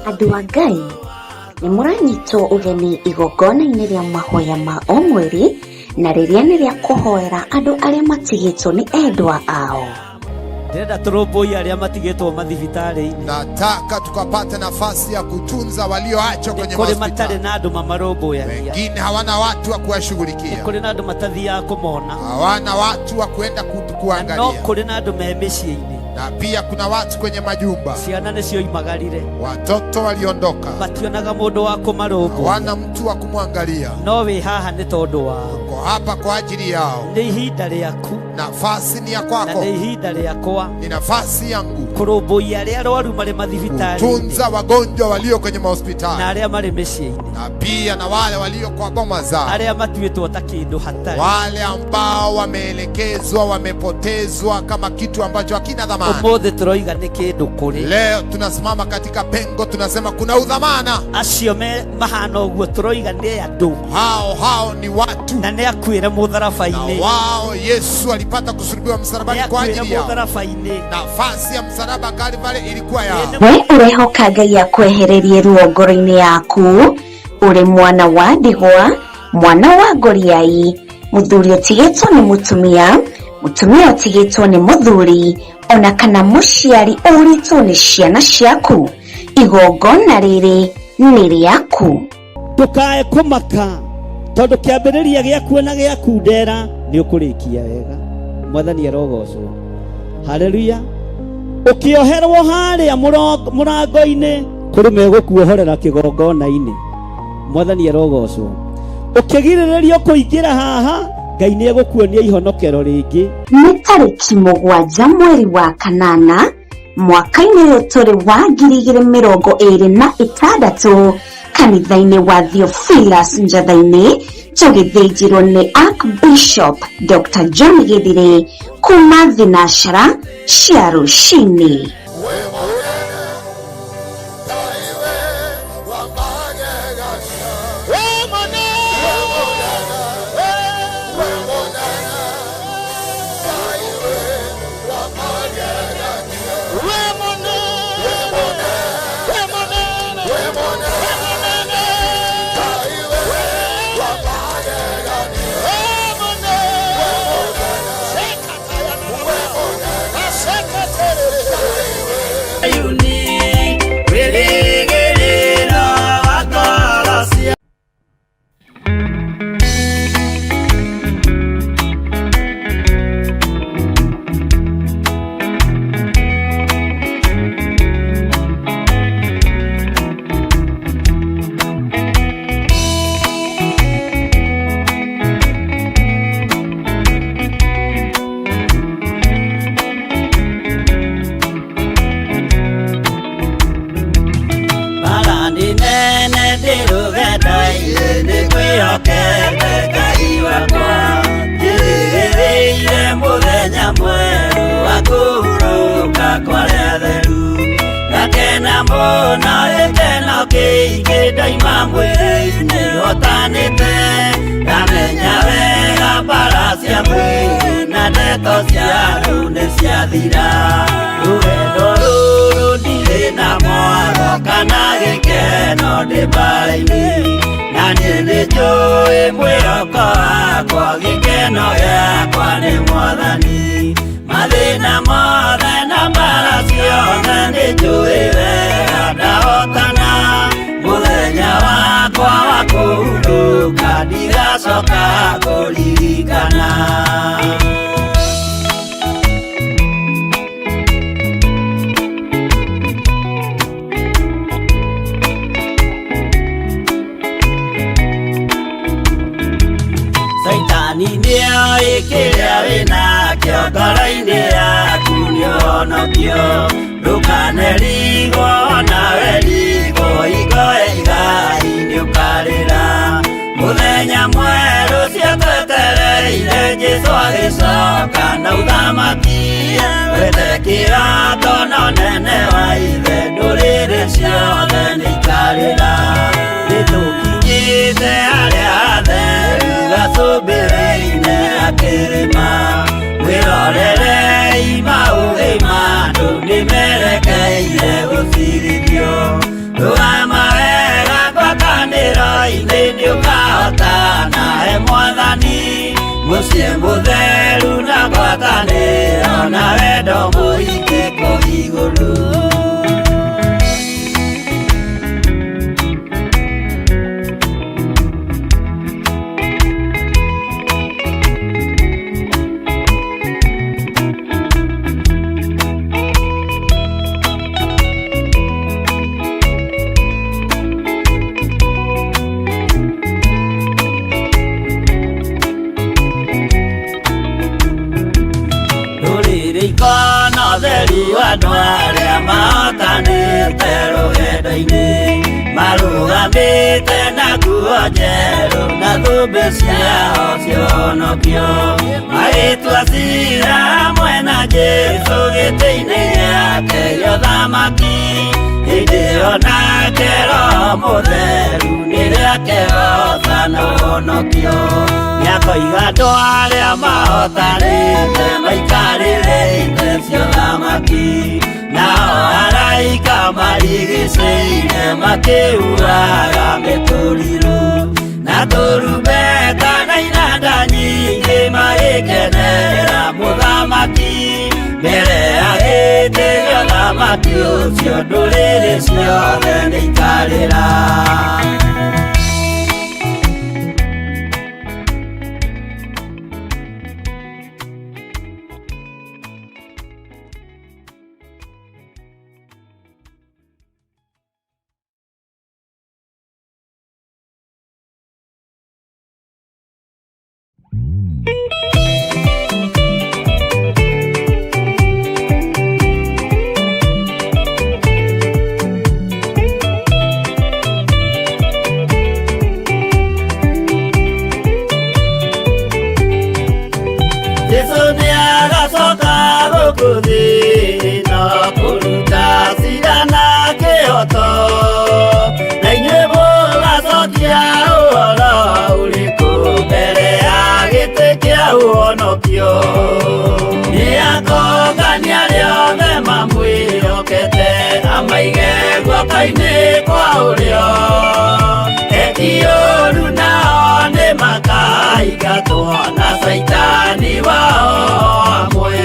Andũ a Ngai, nĩ mũranyitwo ũgeni igongona-inĩ rĩa mahoya ma o mweri na rĩrĩa nĩ rĩa kũhoera andũ arĩa matigĩtwo nĩ endwa ao. Ndĩrenda tũrũmbũiye arĩa matigĩtwo mathibitarĩ-inĩ. Nataka tukapate nafasi ya kutunza walioachwa kwenye Kũrĩ matarĩ mahospitali. na andũ mamarũmbũyagia. Wengine hawana watu wa kuwashughulikia, Kũrĩ na andũ matathiaga kũmona. hawana watu wa kuenda Na no kuangalia, kũrĩ na andũ me mĩciĩ-inĩ. na pia kuna watu kwenye majumba, Ciana nĩ cioimagarire. watoto waliondoka, Mationaga mũndũ wa kũmarũmbũiya. hawana mtu wa kumwangalia. No wĩ haha nĩ tondũ wao. Uko hapa kwa ajili yao. Nĩ ihinda rĩaku Nafasi ni ya na kwako, nĩ ihinda rĩakwa ni nafasi yangu kũrũmbũiya arĩa arwaru marĩ mathibitarĩ-inĩ kutunza wagonjwa walio kwenye na mahospitali arĩa marĩ mĩciĩ-inĩ, na pia na wale walio kwa boma zao, arĩa matuĩtwo ta kĩndũ hatarĩ. wale ambao wameelekezwa, wamepotezwa kama kitu ambacho hakina dhamana. Ũmũthĩ tũroiga nĩ kĩndũ kũrĩ Leo tunasimama katika pengo, tunasema kuna udhamana. acio me mahana ũguo, tũroiga nĩ andũ Hao hao ni watu, na nĩ akuĩre na mũtharaba-inĩ, wao Yesu alipata kusulubiwa nĩ msalabani kwa akuĩre ajili yao. mũtharaba-inĩ. Nafasi ya msalaba Kalvari ilikuwa yao. We ũrehoka Ngai akwehererie ruo ngoro-inĩ yaku, ũrĩ mwana wa ndigwa, mwana wa ngoriai, mũthuri ũtigĩtwo nĩ mũtumia, mũtumia ũtigĩtwo nĩ mũthuri, ona kana mũciari ũrĩtwo nĩ ciana ciaku. Igongona rĩrĩ nĩ rĩaku. Ndũkae kũmaka tondũ kĩambĩrĩria gĩaku na gĩaku ndera nĩ ũkũrĩkia wega. Mwathani arogocwo. Haleluya. Ũkĩoherwo harĩa mũrango-inĩ kũrĩ megũkuohorera kĩgongona-inĩ. Mwathani arogocwo. Ũkĩgirĩrĩrio kũingĩra haha, Ngai nĩ egũkuonia ihonokero rĩngĩ. Nĩ tarĩki 7 mweri wa kanana mwaka-inĩ ũyũ tũrĩ wa 2026 kanitha-inĩ wa Theophilus Njatha-inĩ, tũgĩthĩnjĩrwo nĩ Archbishop Dr. John Githire kuma thinacara cia rũcinĩ. Nĩtũkinyĩte harĩa hatheru. Thutha-inĩ nĩũkahotana he Mwathani, mũciĩ mũtheru na ngwatanĩro na wendo mũingĩ kũu igũrũ. Rũrĩrĩ ikona ũtheri wa andũ arĩa mahotanĩte rũgendo-inĩ, marũgamĩte na nguo njerũ na thũmbĩ ciao cionokio, magĩtua cira hamwe na Jesũ gĩtĩ-inĩ gĩake gĩa ũthamaki. Hĩndĩ ĩyo nake Roho Mũtheru nĩrĩakehoca na ũhonokio, nĩakoiga andũ arĩa mahotanĩte maikarĩre itĩ cia ũthamaki, nao araika marigicĩire makĩhuhaga mĩtũrirũ na tũrumbeta na inanda nyingĩ magĩkenera mũthamaki mbere ya gĩtĩ gĩa ũthamaki ũcio ndũrĩrĩ ciothe nĩikarĩra. Jesũ nĩagacoka gũkũ thĩ ĩno kũruta cira na kĩhoto, na inyuĩ mũgacokia ũhoro ũrĩkũ mbere ya gĩtĩ kĩa ũhonokio. Nĩakongania arĩa othe mamwĩhokete, amaige guoko-inĩ kwa ũrĩo. Eki ũũru nao nĩmakaingatwo na caitani wao hamwe.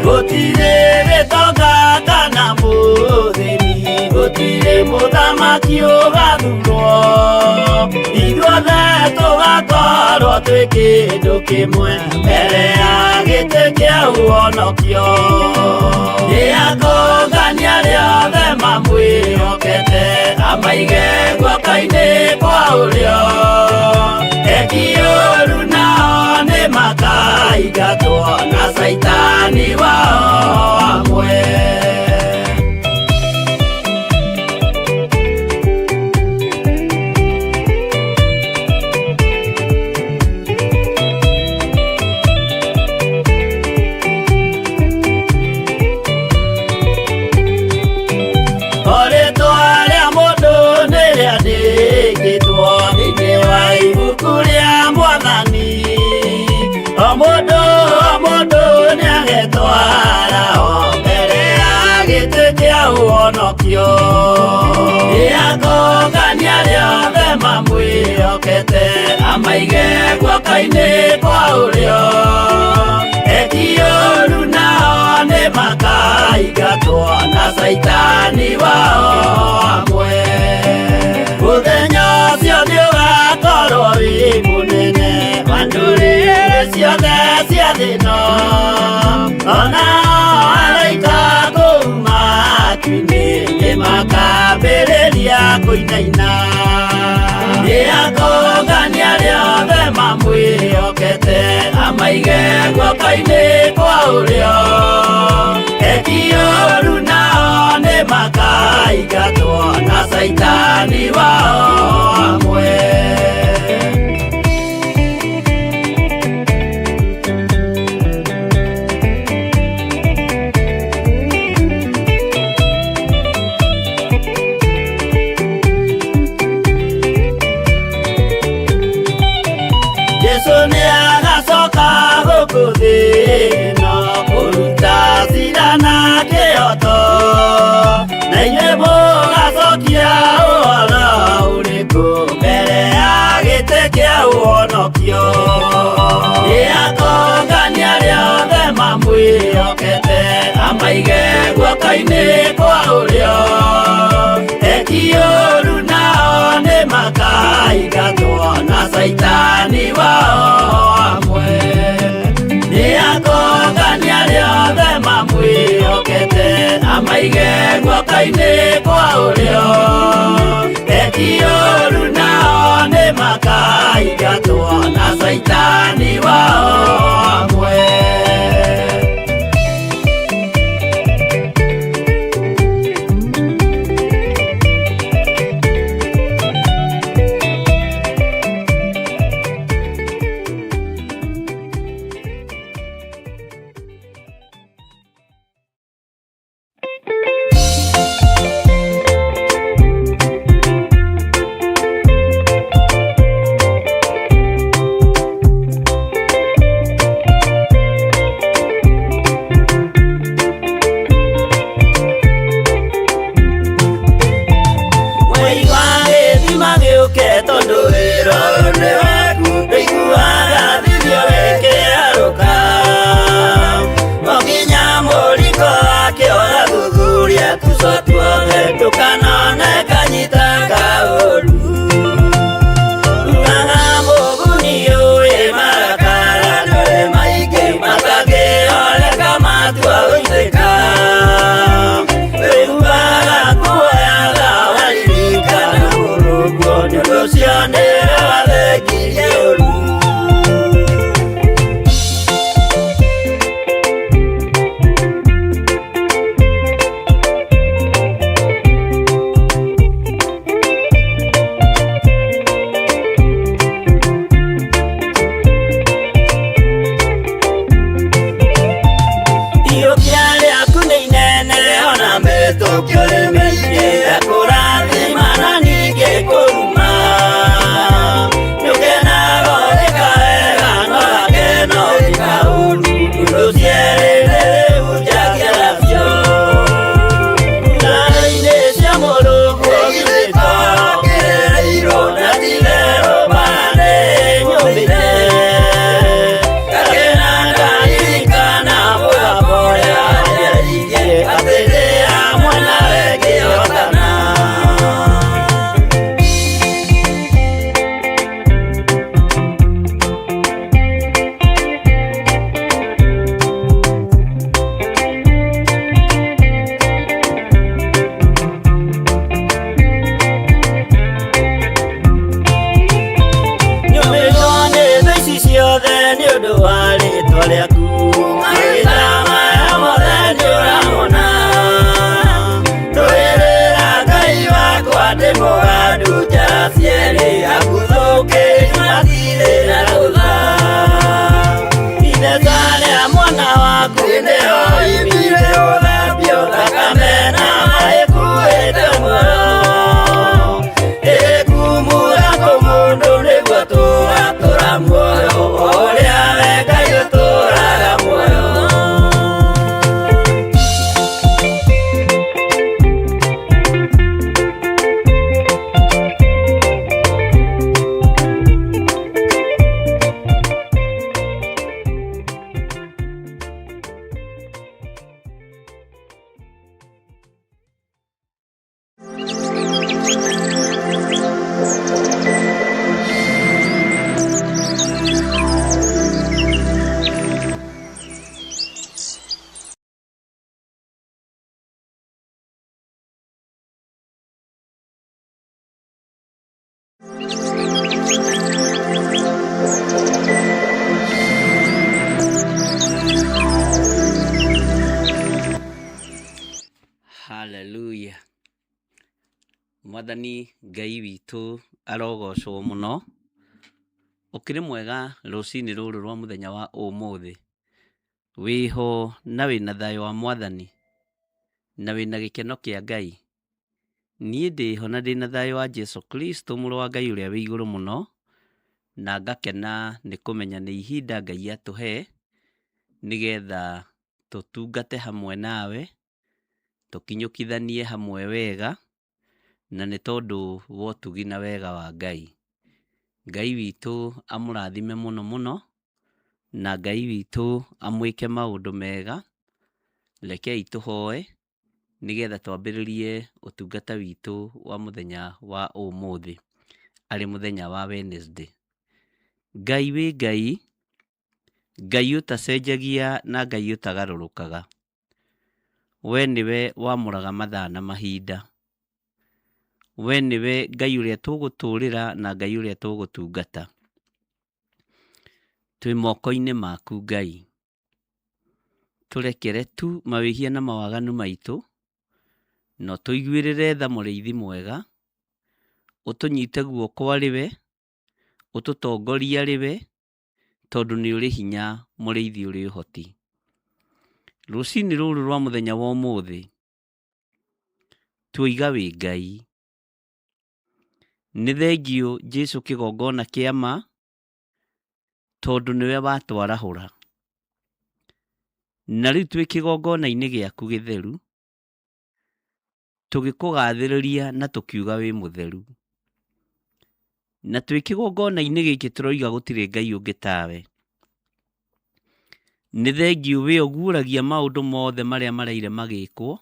Gũtirĩ gĩtonga kana mũthĩni, gũtirĩ mũthamaki ũgathurwo, ithuothe tũgakorwo twĩ kĩndũ kĩmwe mbere ya gĩtĩ kĩa ũhonokio. Nĩakongania arĩa othe mamwĩhokete, amaige guoko-inĩ kwa ũrĩo. Eki ũũru nao nĩmakaingatwo na caitani wao hamwe. O rĩtwa rĩa mũndũ nĩrĩandĩkĩtwo thĩinĩ wa ibuku rĩa Mwathani, o mũndũ o mũndũ nĩagetwara o mbere ya gĩtĩ kĩa ũhonokio. Nĩakongania arĩa othe mamwĩhokete, amaige guoko-inĩ kwa ũrĩo. Eki ũũru nao nĩmakaingatwo na caitani wao hamwe. Mũthenya ũcio nĩũgakorwo wĩ mũnene wa ndũrĩrĩ ciothe cia thĩ ĩno, onao araika kũu matu-inĩ nĩmakambĩrĩria kũinaina. Nĩakongania arĩa othe mamwĩhokete, amaige guoko-inĩ kwa ũrĩo. Eki ũũru nao nĩmakaingatwo na caitani wao hamwe. Jesũ nĩagacoka gũkũ thĩ ĩno kũruta cira na kĩhoto, na inyuĩ mũgacokia ũhoro ũrĩkũ guoko-inĩ kwa ũrĩo eki ũru nao nĩ makaingatwo na Caitani wao amwe nĩ akongania arĩa othe mamwĩhokete amaige guoko-inĩ kwa ũrĩo eki ũru nao nĩ makaingatwo na Caitani wao amwe. Hallelujah. Mwathani Ngai witũ arogocwo mũno. Ũkĩrĩ mwega rũcinĩ rũrũ rwa mũthenya wa ũmũthĩ. Wĩho na wĩna thayũ wa Mwathani na wĩna gĩkeno kĩa Ngai. Niĩ ndĩho na ndĩna thayũ wa Jesu Kristo mũrũ wa Ngai ũrĩa wĩ igũrũ mũno, na ngakena nĩ kũmenya nĩ ihinda Ngai atũhe nĩgetha tũtungate hamwe nawe, tũkinyũkithanie hamwe wega, na nĩ tondũ wa ũtugi na wega wa Ngai. Ngai witũ amũrathime mũno mũno, na Ngai witũ amwĩke maũndũ mega. Rekei tũhoe. Nĩgetha twambĩrĩrie ũtungata witũ wa mũthenya wa ũmũthĩ, arĩ mũthenya wa Wednesday. Ngai wĩ Ngai, Ngai ũtacenjagia na Ngai ũtagarũrũkaga. We nĩwe wamũraga mathaa na mahinda. We nĩwe Ngai ũrĩa tũgũtũrĩra na Ngai ũrĩa tũgũtungata. Twĩ moko-inĩ maku Ngai. Tũrekere tu mawĩhia na mawaganu maitũ, na ũtũiguĩrĩre tha mũrĩithi mwega, ũtũnyite guoko arĩ we, ũtũtongorie arĩ we, tondũ nĩ ũrĩ hinya mũrĩithi ũrĩ ũhoti. Rũcinĩ rũrũ rwa mũthenya wa ũmũthĩ, tuoiga wĩ Ngai. Nĩ thengiũ Jesu kĩgongona kĩa ma, tondũ nĩwe watwarahũra. Na rĩu twĩ kĩgongona-inĩ gĩaku gĩtheru, tũgĩkũgathĩrĩria na tũkiuga wĩ mũtheru. Na twĩ kĩgongona-inĩ gĩkĩ tũroiga gũtirĩ Ngai ũngĩ tawe. Nĩ thengiũ we ũguũragia maũndũ mothe marĩa maraire magĩkwo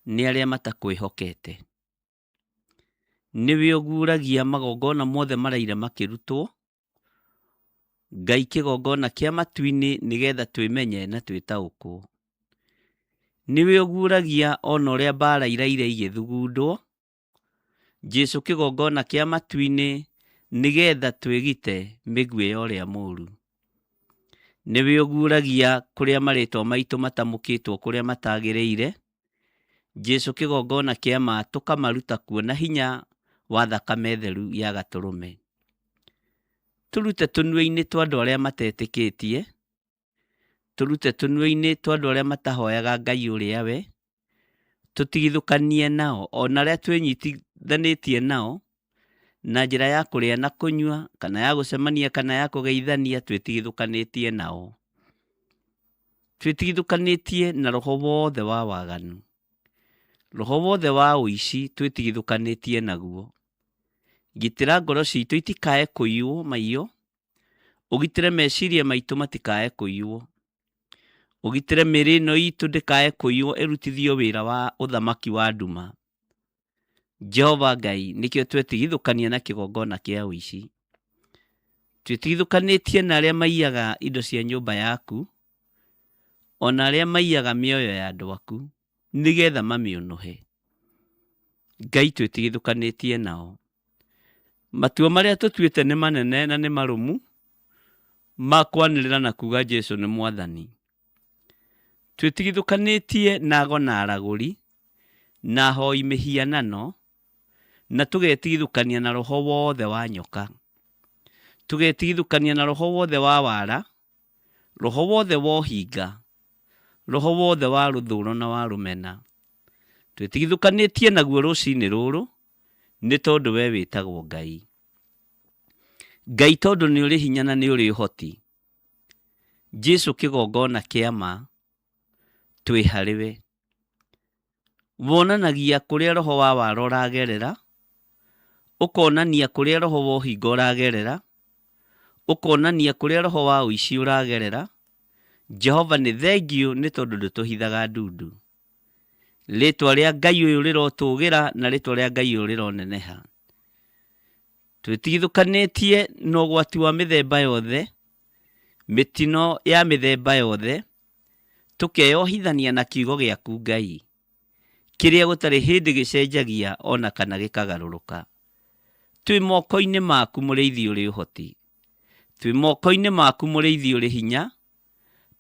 nĩ arĩa matakwĩhokete. Nĩwe ũguũragia magongona mothe maraire makĩrutwo, Ngai kĩgongona kĩa matu-inĩ nĩgetha twĩmenye na twĩtaũkwo. Nĩwe ũguũragia ona ũrĩa mbara iraire igĩthugundwo, Jesu kĩgongona kĩa matu-inĩ nĩgetha twĩgite mĩguĩ ya ũrĩa mũũru. Nĩwe ũguũragia kũrĩa marĩtwa maitũ matamũkĩtwo kũrĩa matagĩrĩire, Jesu kĩgongona kĩa ma tũkamaruta kuo na hinya wa thakame theru ya gatũrũme. Tũrute tũnua-inĩ twa andũ arĩa matetĩkĩtie, tũrute tũnua-inĩ twa andũ arĩa matahoyaga Ngai ũrĩa we, tũtigithũkanie nao ona arĩa twĩnyitithanĩtie nao na njĩra ya kũrĩa na kũnyua kana ya gũcemania kana ya kũgeithania twĩtigithũkanĩtie nao. Twĩtigithũkanĩtie na roho wothe wa waganu, roho wothe wa ũici twĩtigithũkanĩtie naguo. Gitĩra ngoro citũ itikae kũiywo maiyo, ũgitĩre meciria maitũ matikae kũiywo, ũgitĩre mĩĩrĩ ĩno itũ ndĩkae kũiywo ĩrutithio wĩra wa ũthamaki wa nduma. Jehova Ngai, nĩkĩo twetigithũkania na kĩgongona kĩa ũici. Twĩtigithũkanĩtie na arĩa maiyaga indo cia nyũmba yaku, ona arĩa maiyaga mĩoyo ya andũ aku, nĩgetha mamĩũnũhe. Ngai twĩtigithũkanĩtie nao. Matua marĩa tũtuĩte nĩ manene na nĩ marũmu, ma kwanĩrĩra na kuga Jesu nĩ Mwathani. Twĩtigithũkanĩtie na ago na aragũri, na ahoi mĩhianano, na tũgetigithũkania na roho wothe wa nyoka. Tũgetigithũkania na roho wothe wa wara, roho wothe wa ũhinga, roho wothe wa rũthũro na wa rũmena. Twĩtigithũkanĩtie naguo rũcinĩ rũrũ, nĩ tondũ we wĩtagwo Ngai. Ngai tondũ nĩ ũrĩ hinya na nĩ ũrĩ ũhoti. Jesu kĩgongona kĩa ma, twĩ harĩ we. Wonanagia kũrĩa roho wa wara ũragerera, ũkonania kũrĩa roho wa ũhinga ũragerera, ũkonania kũrĩa roho wa ũici ũragerera. Jehova nĩ thengiũ nĩ tondũ ndũtũhithaga ndundu. Rĩtwa rĩa Ngai ũyũ rĩrotũgĩra na rĩtwa rĩa Ngai ũyũ rĩroneneha. Twĩtigithũkanĩtie na ũgwati wa mĩthemba yothe, mĩtino ya mĩthemba yothe, tũkeyohithania na kiugo gĩaku Ngai, kĩrĩa gũtarĩ hĩndĩ gĩcenjagia ona kana gĩkagarũrũka. Twĩ moko-inĩ maku mũrĩithi ũrĩ ũhoti, twĩ moko-inĩ maku mũrĩithi ũrĩ hinya,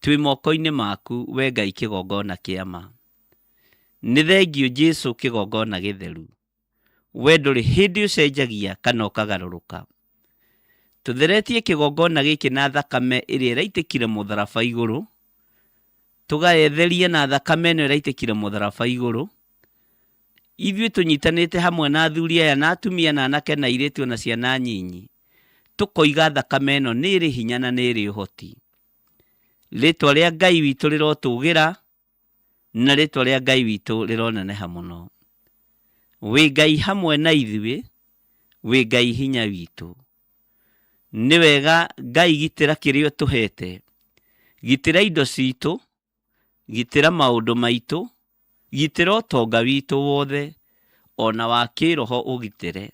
twĩ moko-inĩ maku we Ngai kĩgongona kĩa ma. Nĩ thengiũ Jesu kĩgongona gĩtheru, we ndũrĩ hĩndĩ ũcenjagia kana ũkagarũrũka. Tũtheretie kĩgongona gĩkĩ na thakame ĩrĩa ĩraitĩkire mũtharaba igũrũ, tũgaetheria na thakame ĩno ĩraitĩkire mũtharaba igũrũ. Ithuĩ tũnyitanĩte hamwe na athuri aya na atumia na anake na airĩtu na ciana nyinyi, tũkoiga thakame ĩno nĩ ĩrĩ hinya na nĩ ĩrĩ ũhoti. Rĩtwa rĩa Ngai witũ rĩrotũgĩra na rĩtwa rĩa Ngai witũ rĩroneneha mũno. Wĩ Ngai hamwe na ithuĩ, wĩ Ngai hinya witũ. Nĩ wega Ngai gitĩra kĩrĩa ũtũhete, gitĩra indo citũ, gitĩra maũndũ maitũ, Gitĩra ũtonga witũ wothe, ona wa kĩroho ũgitĩre,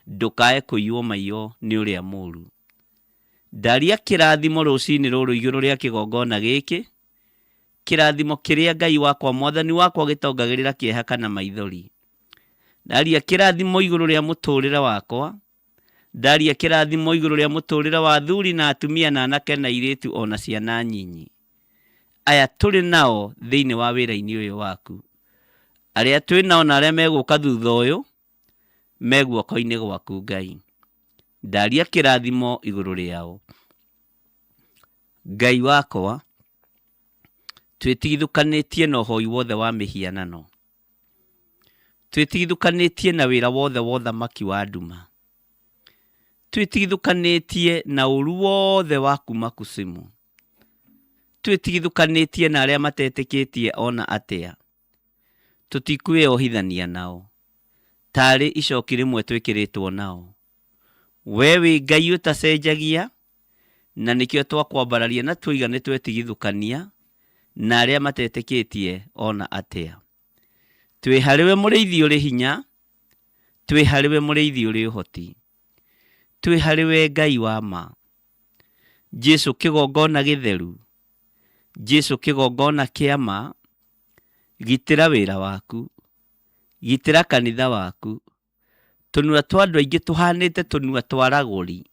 ndũkae kũiywo maiyo nĩ ũrĩa mũru. Ndaria kĩrathimo rũcinĩ rũrũ igũrũ rĩa kĩgongona gĩkĩ, kĩrathimo kĩrĩa Ngai wakwa mwathani wakwa gĩtongagĩrĩra kĩeha kana maithori. Ndaria kĩrathimo igũrũ rĩa mũtũrĩre wakwa, ndaria kĩrathimo igũrũ rĩa mũtũrĩre wa athuri na atumia na anake na airĩtu ona ciana nyinyi. Aya tũrĩ nao thĩinĩ wa wĩra-inĩ ũyũ waku. Arĩa twĩ nao na arĩa megũka thutha ũyũ, me guoko-inĩ gwaku Ngai. Ndaria kĩrathimo igũrũ rĩao. Ngai wakwa, twĩtigithũkanĩtie na ũhoi wothe wa mĩhianano. Twĩtigithũkanĩtie na wĩra wothe wa ũthamaki wa nduma. Twĩtigithũkanĩtie na ũru wothe wa kuma kusimu. Twĩtigithũkanĩtie na arĩa matetĩkĩtie ona atĩa. Tũtikwĩohithania nao. Tarĩ icoki rĩmwe twĩkĩrĩtwo nao. We wĩ Ngai ũtacenjagia, na nĩkĩo twakwambararia na tuoiga nĩ twetigithũkania na arĩa matetĩkĩtie ona atĩa. Twĩ harĩwe mũrĩithi ũrĩ hinya, twĩ harĩwe mũrĩithi ũrĩ ũhoti, twĩ harĩwe Ngai wa ma. Jesu kĩgongona gĩtheru, Jesu kĩgongona kĩa ma, gitĩra wĩra waku, gitĩra kanitha waku. Tũnua twa andũ aingĩ tũhanĩte tũnua twa ragũri,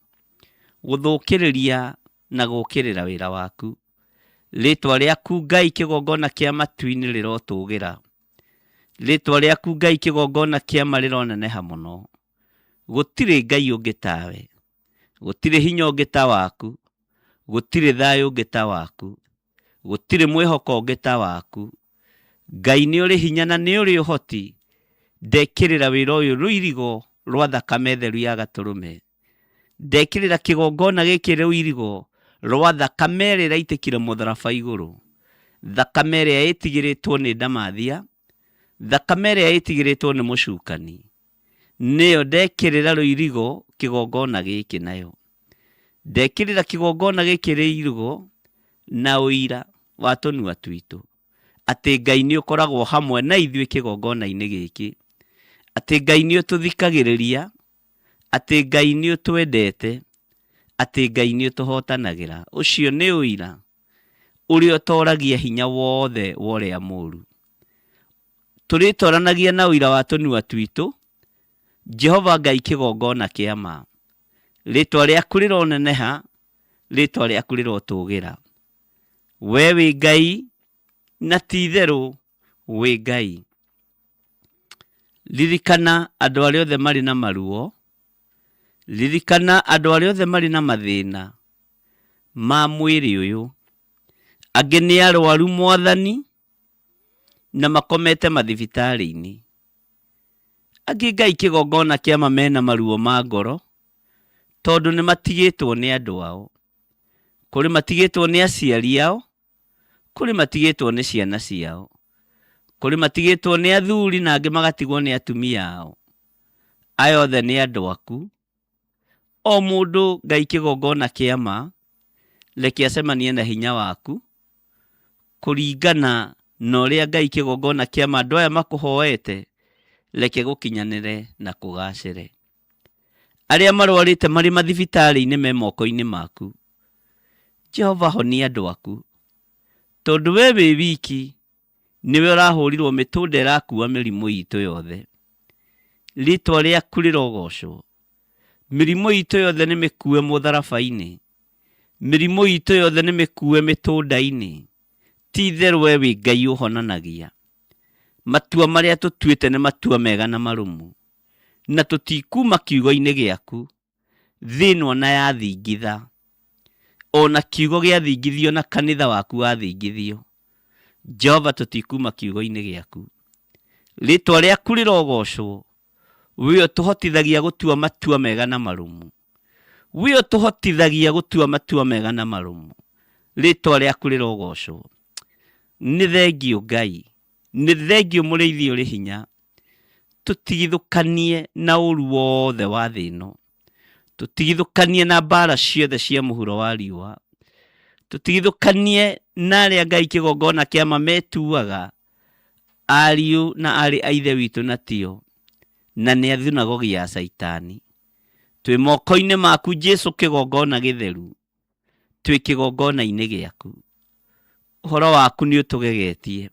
gũthũkĩrĩria na gũkĩrĩra wĩra waku. Rĩtwa rĩaku Ngai kĩgongona kĩa matu-inĩ rĩrotũgĩra. Rĩtwa rĩaku Ngai kĩgongona kĩa ma rĩroneneha mũno. Gũtirĩ Ngai ũngĩ tawe. Gũtirĩ hinya ũngĩ ta waku. Gũtirĩ thayũ ũngĩ ta waku. Gũtirĩ mwĩhoko ũngĩ ta waku. Ngai nĩ ũrĩ hinya na nĩ ũrĩ ũhoti. Ndekĩrĩra wĩra ũyũ rũirigo rwa thakame theru ya gatũrũme. Ndekĩrĩra kĩgongona gĩkĩ rũirigo rwa thakame ĩrĩa ĩraitĩkire mũtharaba igũrũ. Thakame ĩrĩa ĩtigĩrĩtwo nĩ ndamathia. Thakame ĩrĩa ĩtigĩrĩtwo nĩ mũcukani. Nĩyo ndekĩrĩra rũirigo kĩgongona gĩkĩ nayo. Ndekĩrĩra kĩgongona gĩkĩ rũirigo na ũira wa tũnua twitũ atĩ Ngai nĩ ũkoragwo hamwe na ithuĩ kĩgongona-inĩ gĩkĩ, atĩ Ngai nĩ ũtũthikagĩrĩria, atĩ Ngai nĩ ũtwendete, atĩ Ngai nĩ ũtũhotanagĩra. Ũcio nĩ ũira ũrĩa ũtoragia hinya wothe wa ũrĩa mũru. Tũrĩtoranagia na ũira wa tũnua twitũ, Jehova Ngai kĩgongona kĩa ma. Rĩtwa rĩaku rĩroneneha, rĩtwa rĩaku rĩrotũgĩra. We wĩ Ngai na ti itherũ wĩ Ngai. Ririkana andũ arĩa othe marĩ na maruo, ririkana andũ arĩa othe marĩ na mathĩna ma mwĩrĩ ũyũ. Angĩ nĩ arwaru Mwathani na makomete mathibitarĩ-inĩ. Angĩ Ngai kĩgongona kĩa ma mena maruo ma ngoro tondũ nĩ matigĩtwo nĩ andũ ao. Kũrĩ matigĩtwo nĩ aciari ao, kũrĩ matigĩtwo nĩ ciana ciao, kũrĩ matigĩtwo nĩ athuri na angĩ magatigwo nĩ atumia ao. Aya othe nĩ andũ aku. O mũndũ Ngai kĩgongona kĩa ma, reke acemanie na hinya waku, kũringana na ũrĩa Ngai kĩgongona kĩa ma andũ aya makũhoete, reke gũkinyanĩre na kũgacĩre. Arĩa marwarĩte marĩ mathibitarĩ-inĩ me moko-inĩ maku. Jehova honia andũ aku, tondũ we wĩ wiki nĩwe ũrahũrirwo mĩtũnda ĩrakua mĩrimũ itũ yothe. Rĩtwa rĩaku rĩrogocwo. Mĩrimũ itũ yothe nĩ mĩkue mũtharaba-inĩ. Mĩrimũ itũ yothe nĩ mĩkue mĩtũnda-inĩ. Ti itherũ we wĩ Ngai ũhonanagia. Matua marĩa tũtuĩte nĩ matua mega na marũmu, na tũtikuma kiugo-inĩ gĩaku. Thĩ ĩno ona yathingitha, ona kiugo gĩathingithio na kanitha waku wathingithio, Jehova tũtikuma kiugo-inĩ gĩaku. Rĩtwa rĩaku rĩrogocwo, we ũtũhotithagia gũtua matua mega na marũmu. We ũtũhotithagia gũtua matua mega na marũmu. Rĩtwa rĩaku rĩrogocwo. Nĩ thengiũ Ngai, nĩ thengiũ mũrĩithi ũrĩ hinya, tũtigithũkanie na ũru wothe wa thĩ ĩno, tũtigithũkanie na mbara ciothe cia mũhuro wa riũa, tũtigithũkanie na arĩa Ngai kĩgongona kĩa ma metuaga. Ariũ na aarĩ a Ithe witũ na tio, na nĩ a thunagogi ya Caitani. Twĩ moko-inĩ maku Jesu kĩgongona gĩtheru, twĩ kĩgongona-inĩ gĩaku. Ũhoro waku nĩ ũtũgegetie,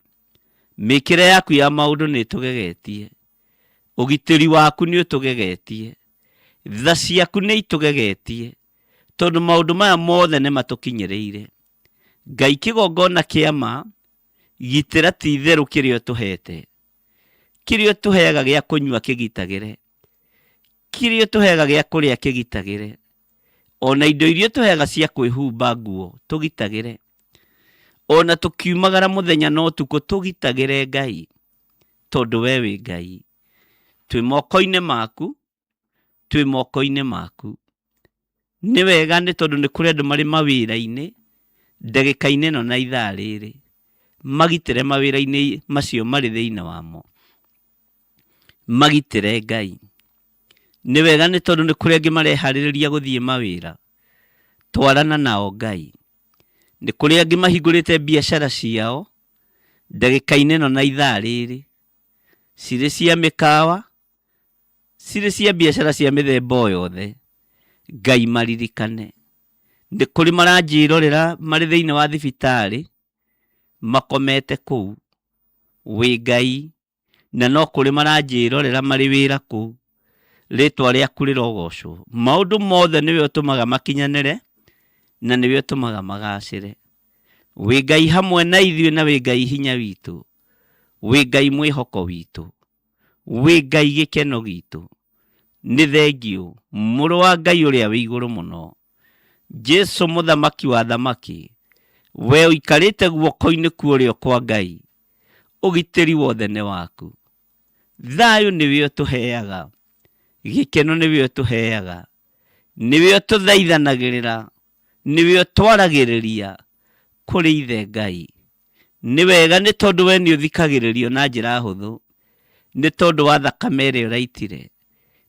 mĩkĩre yaku ya maũndũ nĩ ĩtũgegetie, ũgitĩri waku nĩ ũtũgegetie, tha ciaku nĩ itũgegetie, tondũ maũndũ maya mothe nĩ matũkinyĩrĩire. Ngai kĩgongona kĩa ma, gitĩra ti itherũ kĩrĩa ũtũhete. Kĩrĩa ũtũheaga gĩa kũnyua kĩgitagĩre. Kĩrĩa ũtũheaga gĩa kũrĩa kĩgitagĩre. Ona indo iria ũtũheaga cia kwĩhumba nguo tũgitagĩre. Ona tũkiumagara mũthenya na ũtukũ tũgitagĩre Ngai, tondũ we wĩ Ngai. Twĩ moko-inĩ maku, twĩ moko-inĩ maku. Nĩ wega nĩ tondũ nĩ kũrĩ andũ marĩ mawĩra-inĩ ndagĩka-inĩ ĩno na ithaa rĩrĩ, magitĩre mawĩra-inĩ macio marĩ thĩinĩ wamo, magitĩre Ngai. Nĩ wega nĩ tondũ nĩ kũrĩ angĩ mareharĩrĩria gũthiĩ mawĩra, twarana nao Ngai. Nĩ kũrĩ angĩ mahingũrĩte biacara ciao ndagĩka-inĩ ĩno na ithaa rĩrĩ, cirĩ cia mĩkawa, cirĩ cia biacara cia mĩthemba o yothe, Ngai maririkane. Nĩ kũrĩ maranjĩrorera marĩ thĩinĩ wa thibitarĩ, makomete kũu, wĩ Ngai, na no kũrĩ maranjĩrorera marĩ wĩra kũu, rĩtwa rĩaku rĩrogocwo. Maũndũ mothe nĩwe ũtũmaga makinyanĩre, na nĩwe ũtũmaga magacĩre. Wĩ Ngai hamwe na ithuĩ na wĩ Ngai hinya witũ, wĩ Ngai mwĩhoko witũ. Wĩ Ngai gĩkeno gitũ. Nĩ thengiũ, Mũrũ wa Ngai ũrĩa wĩ igũrũ mũno. Jesu mũthamaki wa athamaki, we ũikarĩte guoko-inĩ kwa ũrĩo kwa Ngai, ũgitĩri wothe nĩ waku. Thayũ nĩwe ũtũheaga, gĩkeno nĩwe ũtũheaga, nĩwe ũtũthaithanagĩrĩra, nĩwe ũtwaragĩrĩria kũrĩ Ithe Ngai. Nĩ wega nĩ tondũ we nĩ ũthikagĩrĩrio na njĩra hũthũ, nĩ tondũ wa thakame ĩrĩa ũraitire,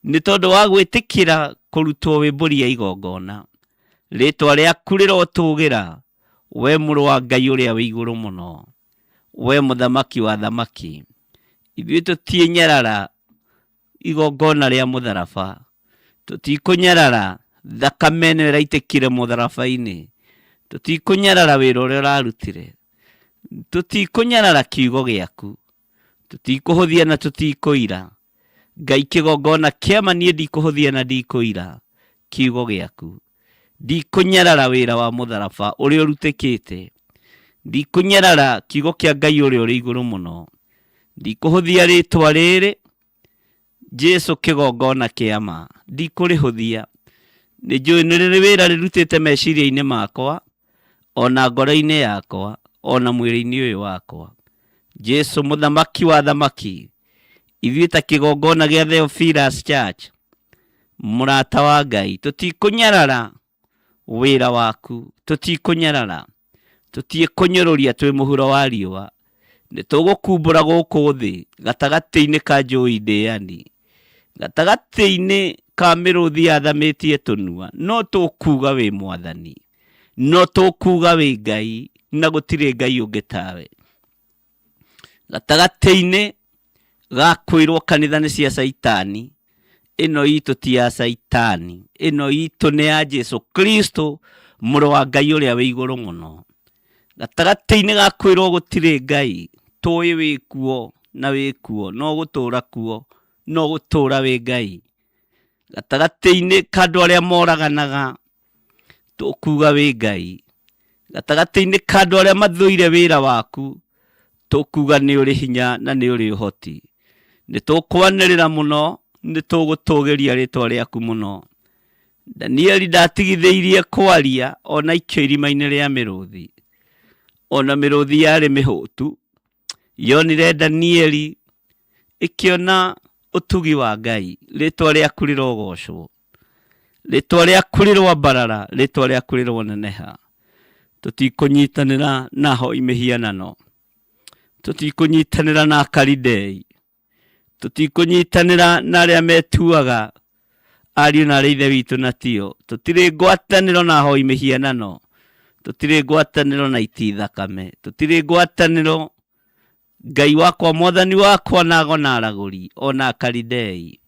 nĩ tondũ wa gwĩtĩkĩra kũrutwo wĩ mbũri ya igongona. Rĩtwa rĩaku rĩrotũgĩra, we mũrũ wa Ngai ũrĩa wĩ igũrũ mũno, we mũthamaki wa athamaki. Ithuĩ tũtiĩnyarara igongona rĩa mũtharaba tũtikũnyarara thakame ĩno ĩraitĩkire mũtharaba-inĩ tũtikũnyarara wĩra ũrĩa ũrarutire tũtikũnyarara kiugo gĩaku tũtikũhũthia na tũtikũira Ngai kĩgongona kĩama niĩ ndikũhũthia na ndikũira kiugo gĩaku ndikũnyarara wĩra wa mũtharaba ũrĩa ũrutĩkĩte ndikũnyarara kiugo kĩa Ngai ũrĩa ũrĩ igũrũ mũno ndikũhũthia rĩtwa rĩrĩ Jesu kĩgongona kĩa ma ndikũrĩhũthia nĩ njũĩ nĩ rĩrĩ wĩra rĩrutĩte meciria-inĩ makwa ona ngoro-inĩ yakwa ona mwĩrĩ-inĩ ũyũ wakwa Jesu mũthamaki wa thamaki ithuĩ ta kĩgongona gĩa Theophilus Church mũrata wa Ngai tũtikũnyarara wĩra waku tũtikũnyarara tũtiĩkũnyũrũria twĩ mũhuro wa riũa nĩ tũgũkumbũra gũkũ thĩ gatagatĩ-inĩ ka njũi ndĩani gatagatĩ-inĩ ka mĩrũthi yathamĩtie tũnua no tũkuga wĩ mwathani no tũkuga wĩ Ngai na gũtirĩ Ngai ũngĩ tawe gatagatĩ-inĩ ga kwĩrwo kanitha nĩ cia caitani ĩno itũ ti ya caitani ĩno itũ nĩ ya Jesu Kristo mũrũ wa Ngai ũrĩa wĩ igũrũ mũno gatagatĩ-inĩ ga kwĩrwo gũtirĩ Ngai tũĩ wĩ kuo na wĩ kuo no gũtũra kuo no gũtũra wĩ Ngai gatagatĩ-inĩ ka andũ arĩa moraganaga tũkuga wĩ Ngai gatagatĩ-inĩ ka andũ arĩa mathũire wĩra waku tũkuga nĩ ũrĩ hinya na nĩ ũrĩ ũhoti nĩ tũkwanĩrĩra mũno nĩ tũgũtũgĩria rĩtwa rĩaku mũno Danieli ndatigithĩirie kwaria ona aikio irima-inĩ rĩa mĩrũthi ona mĩrũthi yarĩ mĩhũtu yonire Danieli ĩkĩona ũtugi wa Ngai rĩtwa rĩaku rĩrogocwo rĩtwa rĩaku rĩroambarara rĩtwa rĩaku rĩroneneha tũtikũnyitanĩra na ahoi mĩhianano tũtikũnyitanĩra na akaridei tũtikũnyitanĩra na arĩa metuaga ariũ na arĩa ithe witũ na tio tũtirĩ ngwatanĩro na ahoi mĩhianano tũtirĩ ngwatanĩro na iti thakame tũtirĩ ngwatanĩro. Ngai wakwa, Mwathani wakwa, na ago na aragũri ona Akalidei,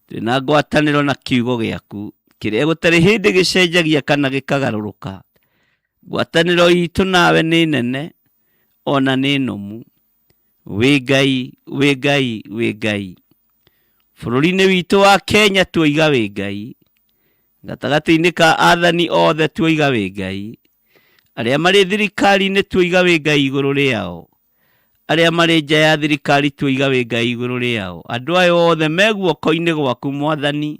twĩna ngwatanĩro na kiugo gĩaku kĩrĩa gũtarĩ hĩndĩ gĩcenjagia kana gĩkagarũrũka. Ngwatanĩro itũ nawe nĩ nene ona nĩ nũmu. Wĩ Ngai, wĩ Ngai, wĩ Ngai. Bũrũri-inĩ witũ wa Kenya tuoiga wĩ Ngai. Gatagatĩ-inĩ ka athani othe tuoiga wĩ Ngai. Arĩa marĩ thirikari-inĩ tuoiga wĩ Ngai igũrũ rĩao. Arĩa marĩ nja ya thirikari tuoiga wĩ Ngai igũrũ rĩao. Andũ aya othe me guoko-inĩ gwaku Mwathani,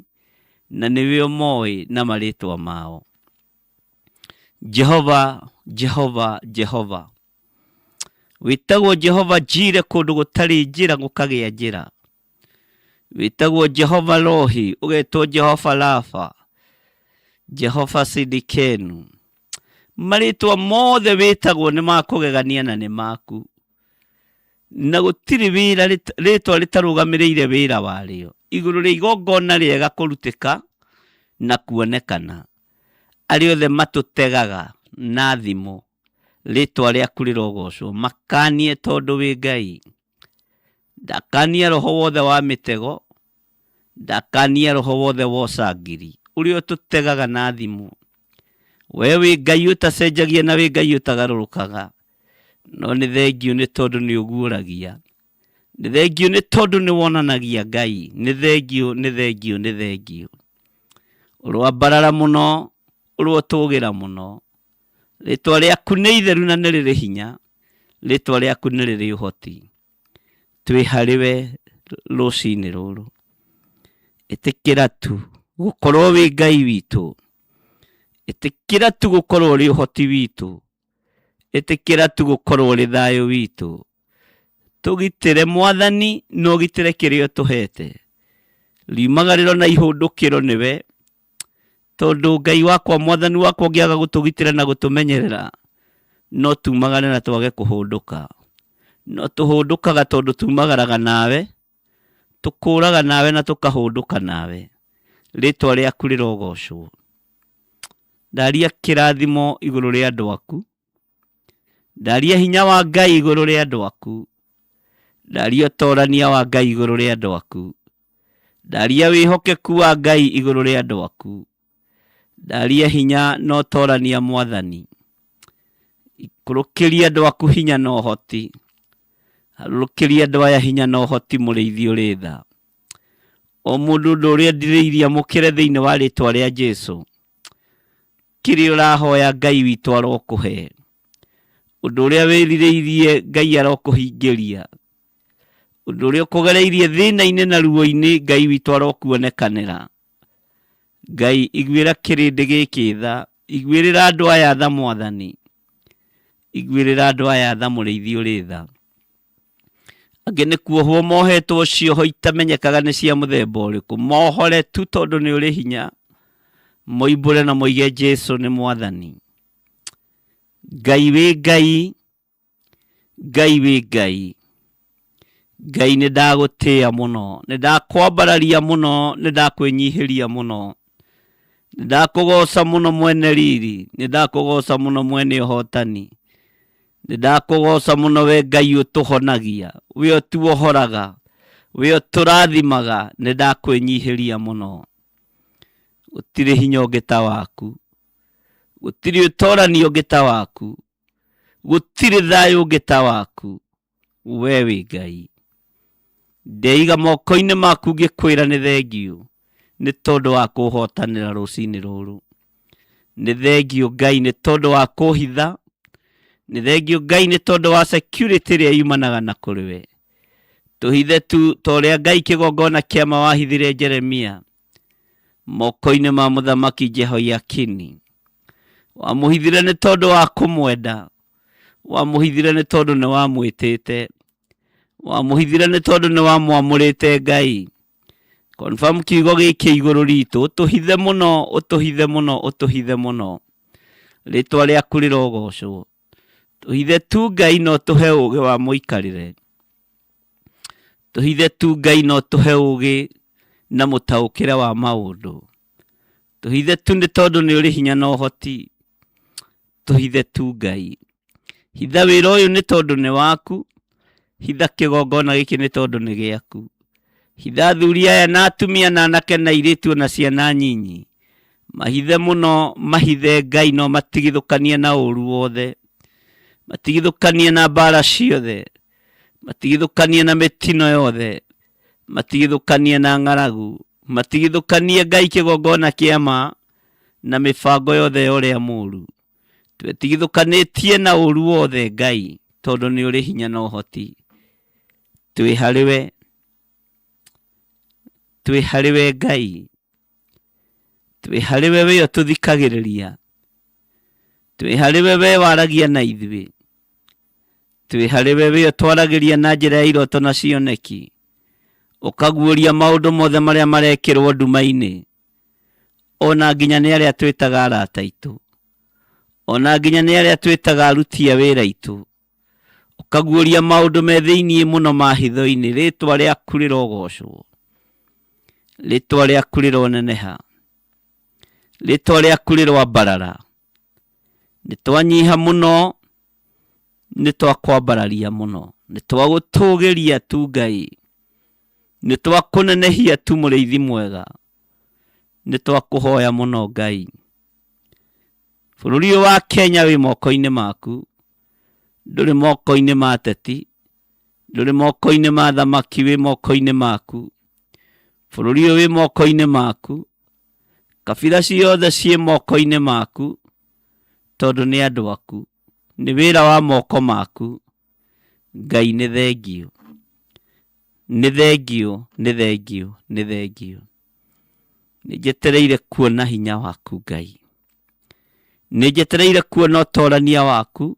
na nĩwe ũmoĩ na marĩtwa mao. Jehova, Jehova, Jehova. Wĩtagwo Jehova Jire kũndũ gũtarĩ njĩra gũkagĩa njĩra. Wĩtagwo Jehova Rohi, ũgetwo Jehova Rafa, Jehova Sidikenu. Marĩtwa mothe wĩtagwo nĩ ma kũgegania na nĩ maku. Na gũtirĩ wĩra rĩtwa rĩtarũgamĩrĩire wĩra warĩo. Igũrũ rĩa igongona rĩega kũrutĩka na kuonekana. Arĩa othe matũtegaga na thimũ, rĩtwa rĩaku rĩrogocwo. Makanie tondũ wĩ Ngai. Ndakania roho wothe wa mĩtego, ndakania roho wothe wa ũcangiri ũrĩa ũtũtegaga na thimũ. We wĩ Ngai ũtacenjagia na wĩ Ngai ũtagarũrũkaga, no nĩ thengiũ nĩ tondũ nĩ ũguũragia, nĩ thengiũ nĩ tondũ nĩ wonanagia Ngai, nĩ thengiũ, nĩ thengiũ, nĩ thengiũ. Ũroambarara mũno, ũrotũgĩra mũno. Rĩtwa rĩaku nĩ itheru na nĩ rĩrĩ hinya, rĩtwa rĩaku nĩ rĩrĩ ũhoti. Twĩ harĩ we rũcinĩ rũrũ. Ĩtĩkĩra tu gũkorwo wĩ Ngai witũ. Ĩtĩkĩra tu gũkorwo ũrĩ ũhoti witũ. Ĩtĩkĩra tu gũkorwo ũrĩ thayũ witũ. Tũgitĩre Mwathani na ũgitĩre kĩrĩa ũtũhete. Riumagarĩro na ihũndũkĩro nĩwe, tondũ Ngai wakwa, Mwathani wakwa, ũngĩaga gũtũgitĩra na gũtũmenyerera, no tumagare na twage kũhũndũka. No tũhũndũkaga tondũ tumagaraga nawe, tũkũraga nawe na tũkahũndũka nawe. Rĩtwa rĩaku rĩrogocwo. Ndaria kĩrathimo igũrũ rĩa andũ aku. Ndaria hinya wa Ngai igũrũ rĩa andũ aku. Ndaria ũtorania wa Ngai igũrũ rĩa andũ aku. Ndaria wĩhokeku wa Ngai igũrũ rĩa andũ aku. Ndaria hinya na ũtorania Mwathani. Ikũrũkĩria andũ aku hinya na ũhoti. Harũrũkĩria andũ aya hinya na ũhoti mũrĩithi ũrĩ tha. O mũndũ ũndũ ũrĩa ndirĩirie amũkĩre thĩinĩ wa rĩtwa rĩa Jesu. Kĩrĩa ũrahoya Ngai witũ arokũhe. Ũndũ ũrĩa wĩrirĩirie Ngai arokũhingĩria. Ũndũ ũrĩa ũkũgereirie thĩna-inĩ na ruo-inĩ Ngai witũ arokuonekanĩra. Ngai iguĩra kĩrĩndĩ gĩkĩ tha, iguĩrĩra andũ aya tha Mwathani. Iguĩrĩra andũ aya tha mũrĩithi ũrĩ tha. Angĩ nĩ kuohwo mohetwo cioho itamenyekaga nĩ cia mũthemba ũrĩkũ. Mohore tu tondũ nĩ ũrĩ hinya. Moimbũre na moige Jesu nĩ Mwathani. Ngai wĩ Ngai, Ngai wĩ Ngai. Ngai nĩ ndagũtĩĩa mũno, nĩ ndakwambararia mũno, nĩ ndakwĩnyihĩria mũno. Nĩ ndakũgoca mũno mwene riri, nĩ ndakũgoca mũno mwene ũhotani. Nĩ ndakũgoca mũno we Ngai ũtũhonagia, we ũtuohoraga, we ũtũrathimaga, nĩ ndakwĩnyihĩria mũno. Gũtirĩ hinya ũngĩ ta waku, gũtirĩ ũtorani ũngĩ ta waku, gũtirĩ thayũ ũngĩ ta waku, we wĩ Ngai. Ndeiga moko-inĩ maku ngĩkwĩra nĩ thengiũ nĩ tondũ wa kũhotanĩra rũcinĩ rũrũ. Nĩ thengiũ Ngai nĩ tondũ wa kũhitha. Nĩ thengiũ Ngai nĩ tondũ wa security ĩrĩa yumanaga na kũrĩ we. Tũhithe tu ta ũrĩa Ngai kĩgongona kĩama wahithire Jeremia moko-inĩ ma mũthamaki Jehoiakini. Wamũhithire nĩ tondũ wa kũmwenda. Wamũhithire nĩ tondũ nĩ wamwĩtĩte. Wamũhithire nĩ tondũ nĩ wamwamũrĩte Ngai. Confirm kiugo gĩkĩ igũrũ ritũ, ũtũhithe mũno, ũtũhithe mũno, ũtũhithe mũno. Rĩtwa rĩaku rĩrogocwo. Tũhithe tu Ngai no tũhe ũgĩ wa mũikarĩre. Tũhithe tu Ngai no tũhe ũgĩ na mũtaũkĩre wa maũndũ. Tũhithe tu nĩ tondũ nĩ ũrĩ hinya na ũhoti. Tũhithe tu Ngai. Hitha wĩra ũyũ nĩ tondũ nĩ waku. Hitha kĩgongona gĩkĩ nĩ tondũ nĩ gĩaku. Hitha athuri aya na atumia na anake na airĩtu ona ciana nyinyi. Mahithe mũno, mahithe Ngai no matigithũkanie na ũru wothe. Matigithũkanie na mbara ciothe. Matigithũkanie na mĩtino yothe. Matigithũkanie na ng'aragu. Matigithũkanie Ngai kĩgongona kĩa ma na mĩbango yothe ya ũrĩa mũru. Twetigithũkanĩtie na ũru wothe Ngai tondũ nĩ ũrĩ hinya na ũhoti. Twĩ harĩ we, twĩ harĩ we Ngai, twĩ harĩ we we ũtũthikagĩrĩria, twĩ harĩ we we waragia na ithuĩ, twĩ harĩ we we ũtwaragĩria na njĩra ya iroto na cioneki, ũkaguũria maũndũ mothe marĩa marekĩrwo nduma-inĩ, ona nginya nĩ arĩa twĩtaga arata aitũ, ona nginya nĩ arĩa twĩtaga aruti a wĩra aitũ, ũkaguũria maũndũ me thĩinĩ mũno ma hitho-inĩ. Rĩtwa rĩaku rĩrogocwo, rĩtwa rĩaku rĩroneneha, rĩtwa rĩaku rĩroambarara. Nĩ twanyiha mũno, nĩ twakwambararia mũno, nĩ twagũtũgĩria tu Ngai, nĩ twakũnenehia tu mũrĩithi mwega, nĩ twakũhoya mũno Ngai. Bũrũri ũyũ wa Kenya wĩ moko-inĩ maku, ndũrĩ moko-inĩ ma ateti, ndũrĩ moko-inĩ ma athamaki, wĩ moko-inĩ maku. Bũrũri ũyũ wĩ moko-inĩ maku, kabira ciothe ciĩ moko-inĩ maku, tondũ nĩ andũ aku, nĩ wĩra wa moko maku. Ngai nĩ thengiũ, nĩ thengiũ, nĩ thengiũ, nĩ thengiũ. Nĩ njetereire kuona hinya waku Ngai, nĩ njetereire kuona ũtorania waku,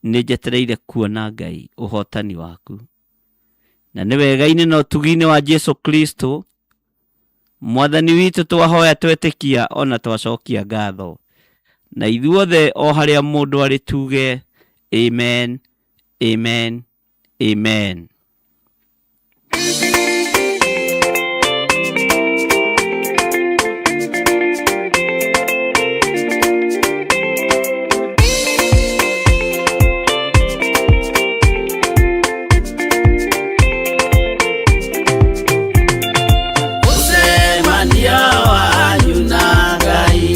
nĩ njetereire kuona Ngai ũhotani waku. Na nĩ wega-inĩ na ũtugi-inĩ wa Jesu Kristo Mwathani witũ twahoya twetĩkia ona twacokia ngatho. Na ithuothe o harĩa mũndũ arĩ tuge amen, amen, amen. Mũcemanio wanyu na Ngai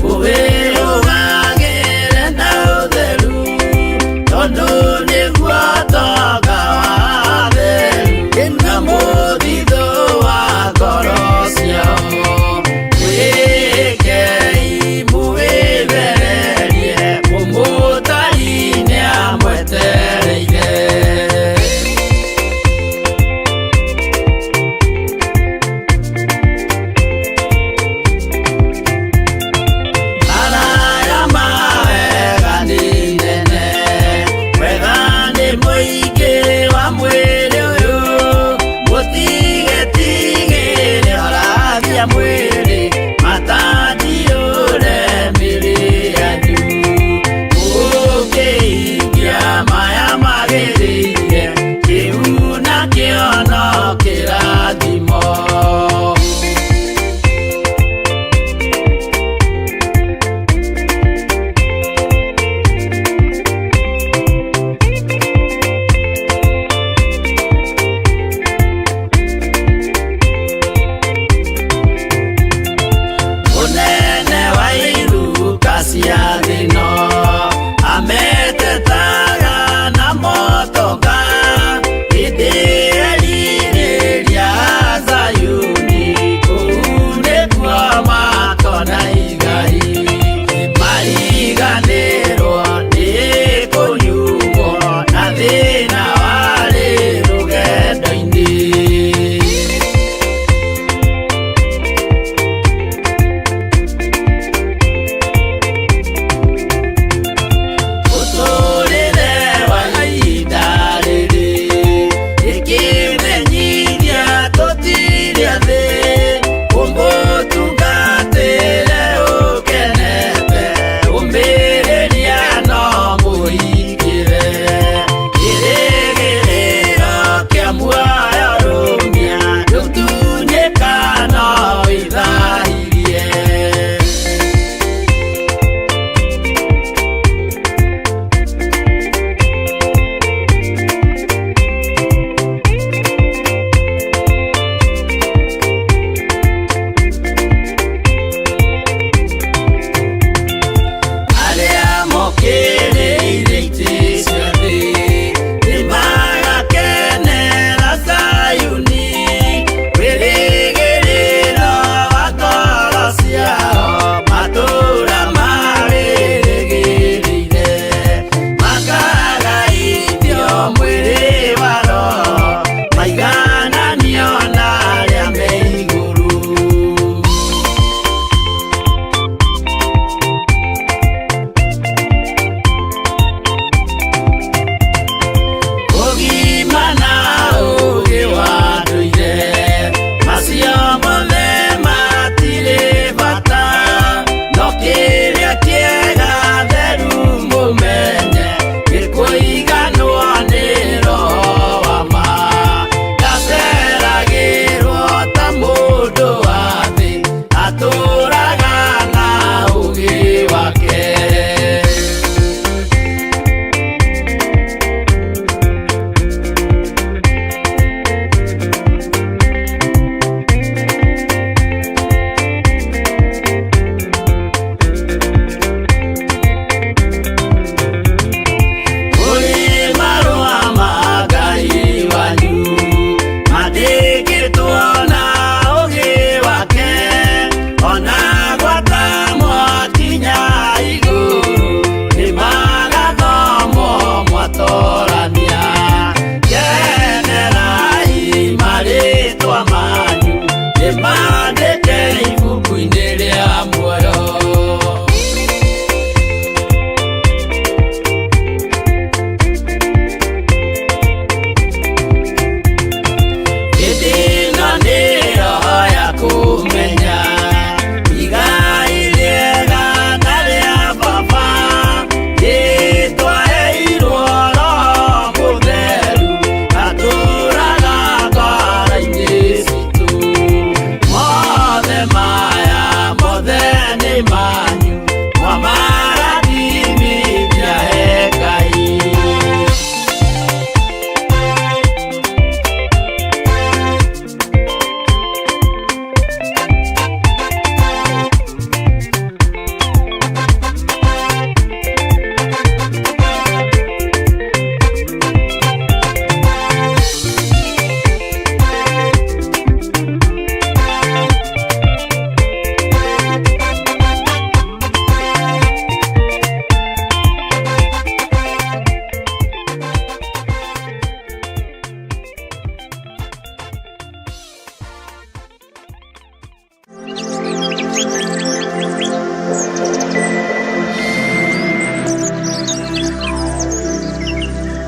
mũwĩrũgagĩre na ũtheru, tondũ nĩguo ũtonga wa atheru na mũthithũ wa ngoro ciao. Mwĩkei mũwĩthererie, mũmũtari nĩamwetereire. Araya mawega nĩ nene, wega nĩ mũingĩ wa mwĩrĩ ũyũ, mũtigetigĩre ũrathia mwĩrĩ, matanjiũre mĩrĩ yanyu. Mũkĩhingia maya magĩrĩire, kĩu nakĩo no kĩrathimo.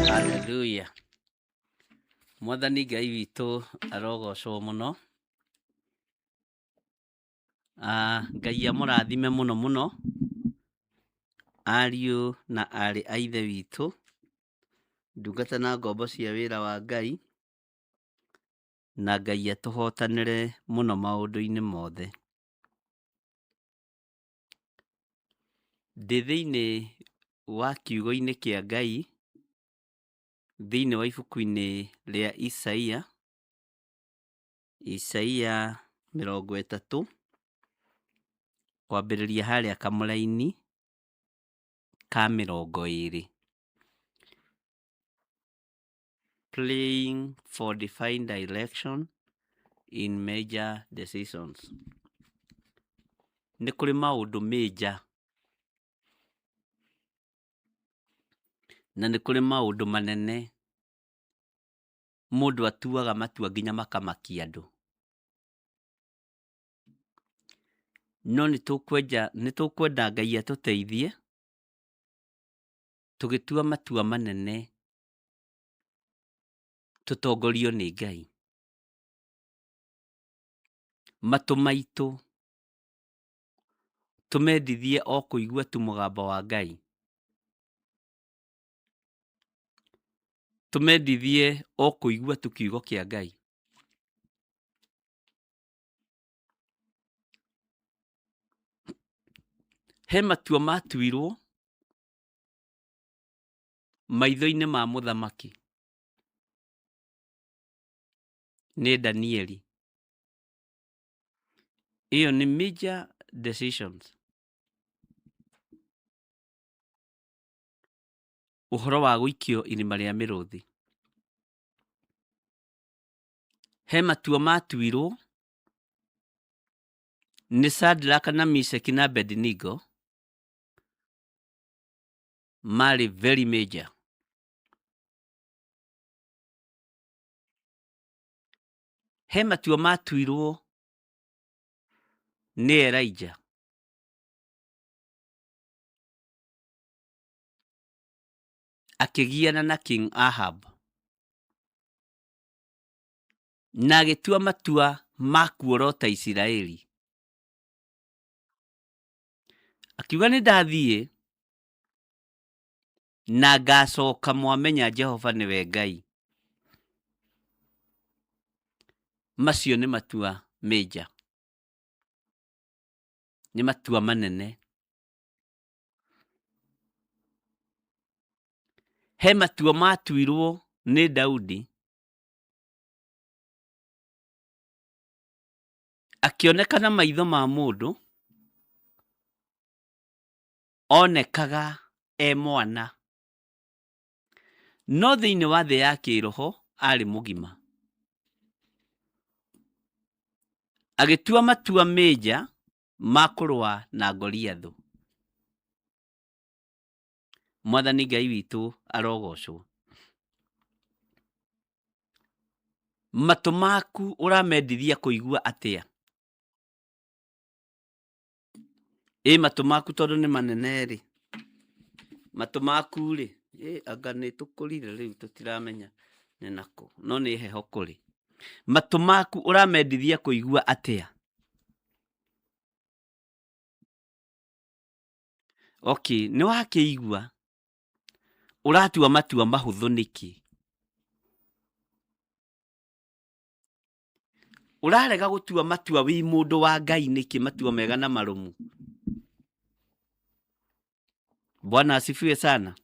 Haleluya. Mwathani Ngai witũ arogocwo mũno. Ngai amũrathime mũno mũno ariũ na aarĩ a Ithe witũ, ndungata na ngombo cia wĩra wa Ngai, na Ngai atũhotanĩre mũno maũndũ-inĩ mothe. Ndĩ thĩinĩ wa kiugo-inĩ kĩa Ngai, thĩinĩ wa ibuku-inĩ rĩa Isaia, Isaia 30, kwambĩrĩria harĩa kamũraini ka 20. Praying for divine direction in major decisions. Nĩ kũrĩ maũndũ major na nĩ kũrĩ maũndũ manene mũndũ atuaga matua nginya makamakia andũ. No nĩ tũkwenda Ngai atũteithie tũgĩtua matua manene tũtongorio nĩ Ngai. Matũ maitũ tũmendithie o kũigua tu mũgambo wa Ngai. Tũmendithie o kũigua tu kiugo kĩa Ngai. He matua matuirwo maitho-inĩ ma mũthamaki nĩ Danieli. Ĩyo nĩ major decisions. Ũhoro wa gũikio irima rĩa mĩrũthi. He matua matuirwo nĩ Shadrach na Meshaki na Abednego marĩ very major. He matua matuirwo nĩ Elijah akĩgiana na King Ahab na agĩtua matua ma kuorota Isiraeli. Akiuga nĩ ndathiĩ na ngacoka mwamenya Jehova nĩwe Ngai. Macio nĩ matua major, nĩ matua manene. He matua matuirwo nĩ Daudi akĩoneka na maitho ma mũndũ, onekaga e mwana, no thĩinĩ wa thĩ ya kĩroho arĩ mũgima. Agĩtua matua major ma kũrũa na Goliathũ. Mwathani Ngai witũ arogocwo. Matũ maku ũramendithia kũigua atĩa? Ĩ matũ maku tondũ nĩ manene rĩ, matũ maku rĩ, ĩ anga nĩ tũkũrire rĩu tũtiramenya nĩ nakũ, no nĩ heho kũrĩ. Matũ maku ũramendithia kũigua atĩa? Okay, nĩ wakĩigua ũratua matua mahũthũ nĩkĩ? Ũrarega gũtua matua wĩ mũndũ wa Ngai nĩkĩ, matua mega na marũmu? Bwana asifiwe sana.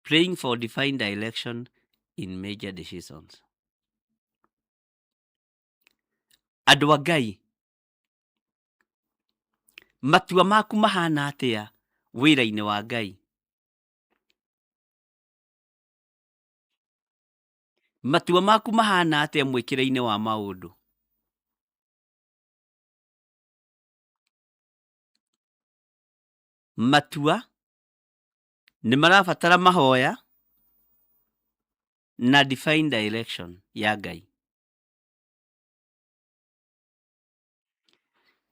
Praying for divine direction in major decisions. Andũ a Ngai, matua maku mahana atĩa wĩra-inĩ wa Ngai? Matua maku mahana atĩa mwĩkĩre-inĩ wa maũndũ? Matua nĩ marabatara mahoya na divine direction ya Ngai.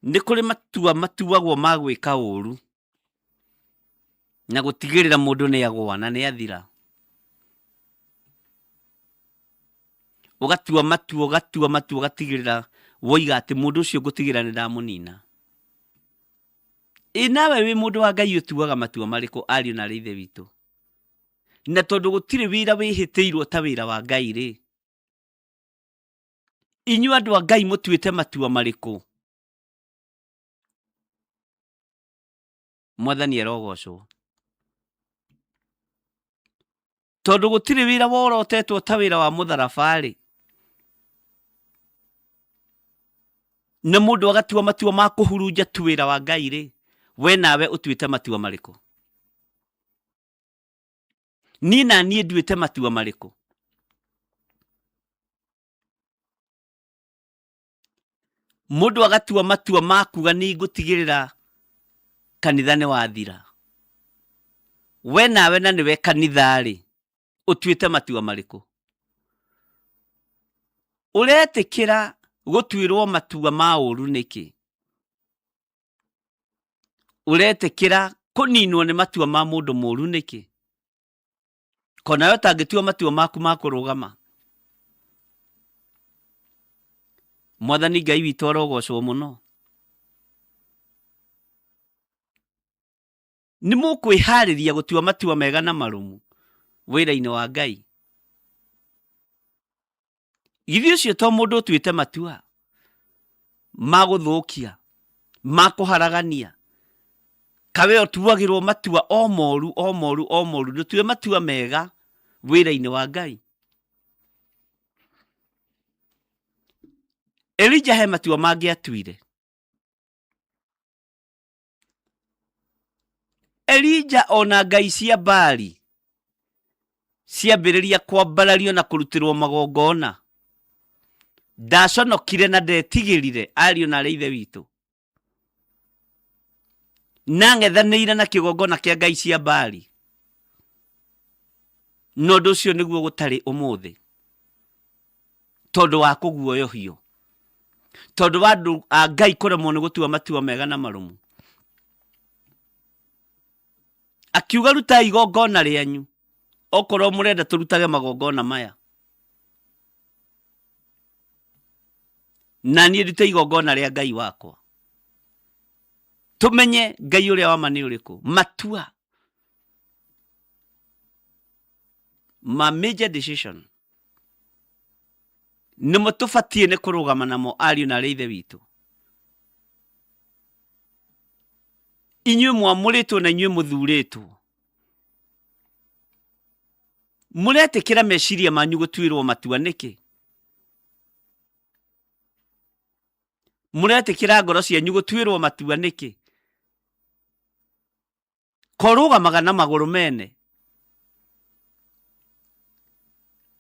Nĩ kũrĩ matua matuagwo ma gwĩka ũru na gũtigĩrĩra mũndũ nĩ agũa na nĩ athira. Ũgatua matua, ũgatua matua, ũgatigĩrĩra woiga atĩ mũndũ ũcio ngũtigĩrĩra nĩ ndamũnina. Ĩ nawe wĩ mũndũ wa Ngai ũtuaga matua marĩkũ ariũ na arĩ ithe witũ? Na tondũ gũtirĩ wĩra wĩhĩtĩirwo ta wĩra wa Ngai rĩ, inyuĩ andũ a Ngai mũtuĩte matua marĩkũ? Mwathani arogocwo. Tondũ gũtirĩ wĩra worotetwo ta wĩra wa mũtharaba-rĩ, na mũndũ agatua matua ma kũhurunja tu wĩra wa Ngai-rĩ, we nawe ũtuĩte matua marĩkũ? Niĩ na niĩ nduĩte matua marĩkũ? Mũndũ agatua matua ma kuga nĩ ngũtigĩrĩra kanitha nĩ wathira. We nawe na nĩwe kanitha-rĩ, ũtuĩte matua marĩkũ? Ũretĩkĩra gũtuĩrwo matua ma ũru nĩkĩ? Ũretĩkĩra kũninwo nĩ matua ma mũndũ mũru nĩkĩ? Ko nawe ũtangĩtua matua maku ma kũrũgama? Mwathani Ngai witũ arogocwo mũno. Nĩ mũkwĩharĩria gũtua matua mega na marũmu wĩra-inĩ wa Ngai? Githĩ ũcio to mũndũ ũtuĩte matua ma gũthũkia, ma kũharagania? Kawe ũtuagĩrwo matua o moru o moru o moru, ndũtue matua mega wĩra-inĩ wa Ngai. Elija he matua mangĩ atuire. Elija ona ngai cia Baali ciambĩrĩria kwambarario na kũrutĩrwo magongona, ndaconokire na ndetigĩrire ariũ na arĩ ithe witũ. Nang'ethanĩire na kĩgongona kĩa ngai cia Baali. Na ũndũ ũcio nĩguo gũtarĩ ũmũthĩ, tondũ wa kũguoyohio, tondũ wa andũ a Ngai kũremwo nĩ gũtua matua mega na marũmu. Akiuga rutai igongona rĩanyu, okorwo mũrenda tũrutage magongona maya, na niĩ ndute igongona rĩa Ngai wakwa, tũmenye Ngai ũrĩa wa ma nĩ ũrĩkũ. Matua ma major decision nĩmo tũbatiĩ nĩ kũrũgama namo ariũ na arĩ ithe witũ. Inyuĩ mwamũrĩtwo na inyuĩ mũthurĩtwo, mũretĩkĩra meciria manyu gũtuĩrwo matua nĩkĩ? Mũretĩkĩra ngoro cianyu gũtuĩrwo matua nĩkĩ? Korũgamaga na magũrũ mene,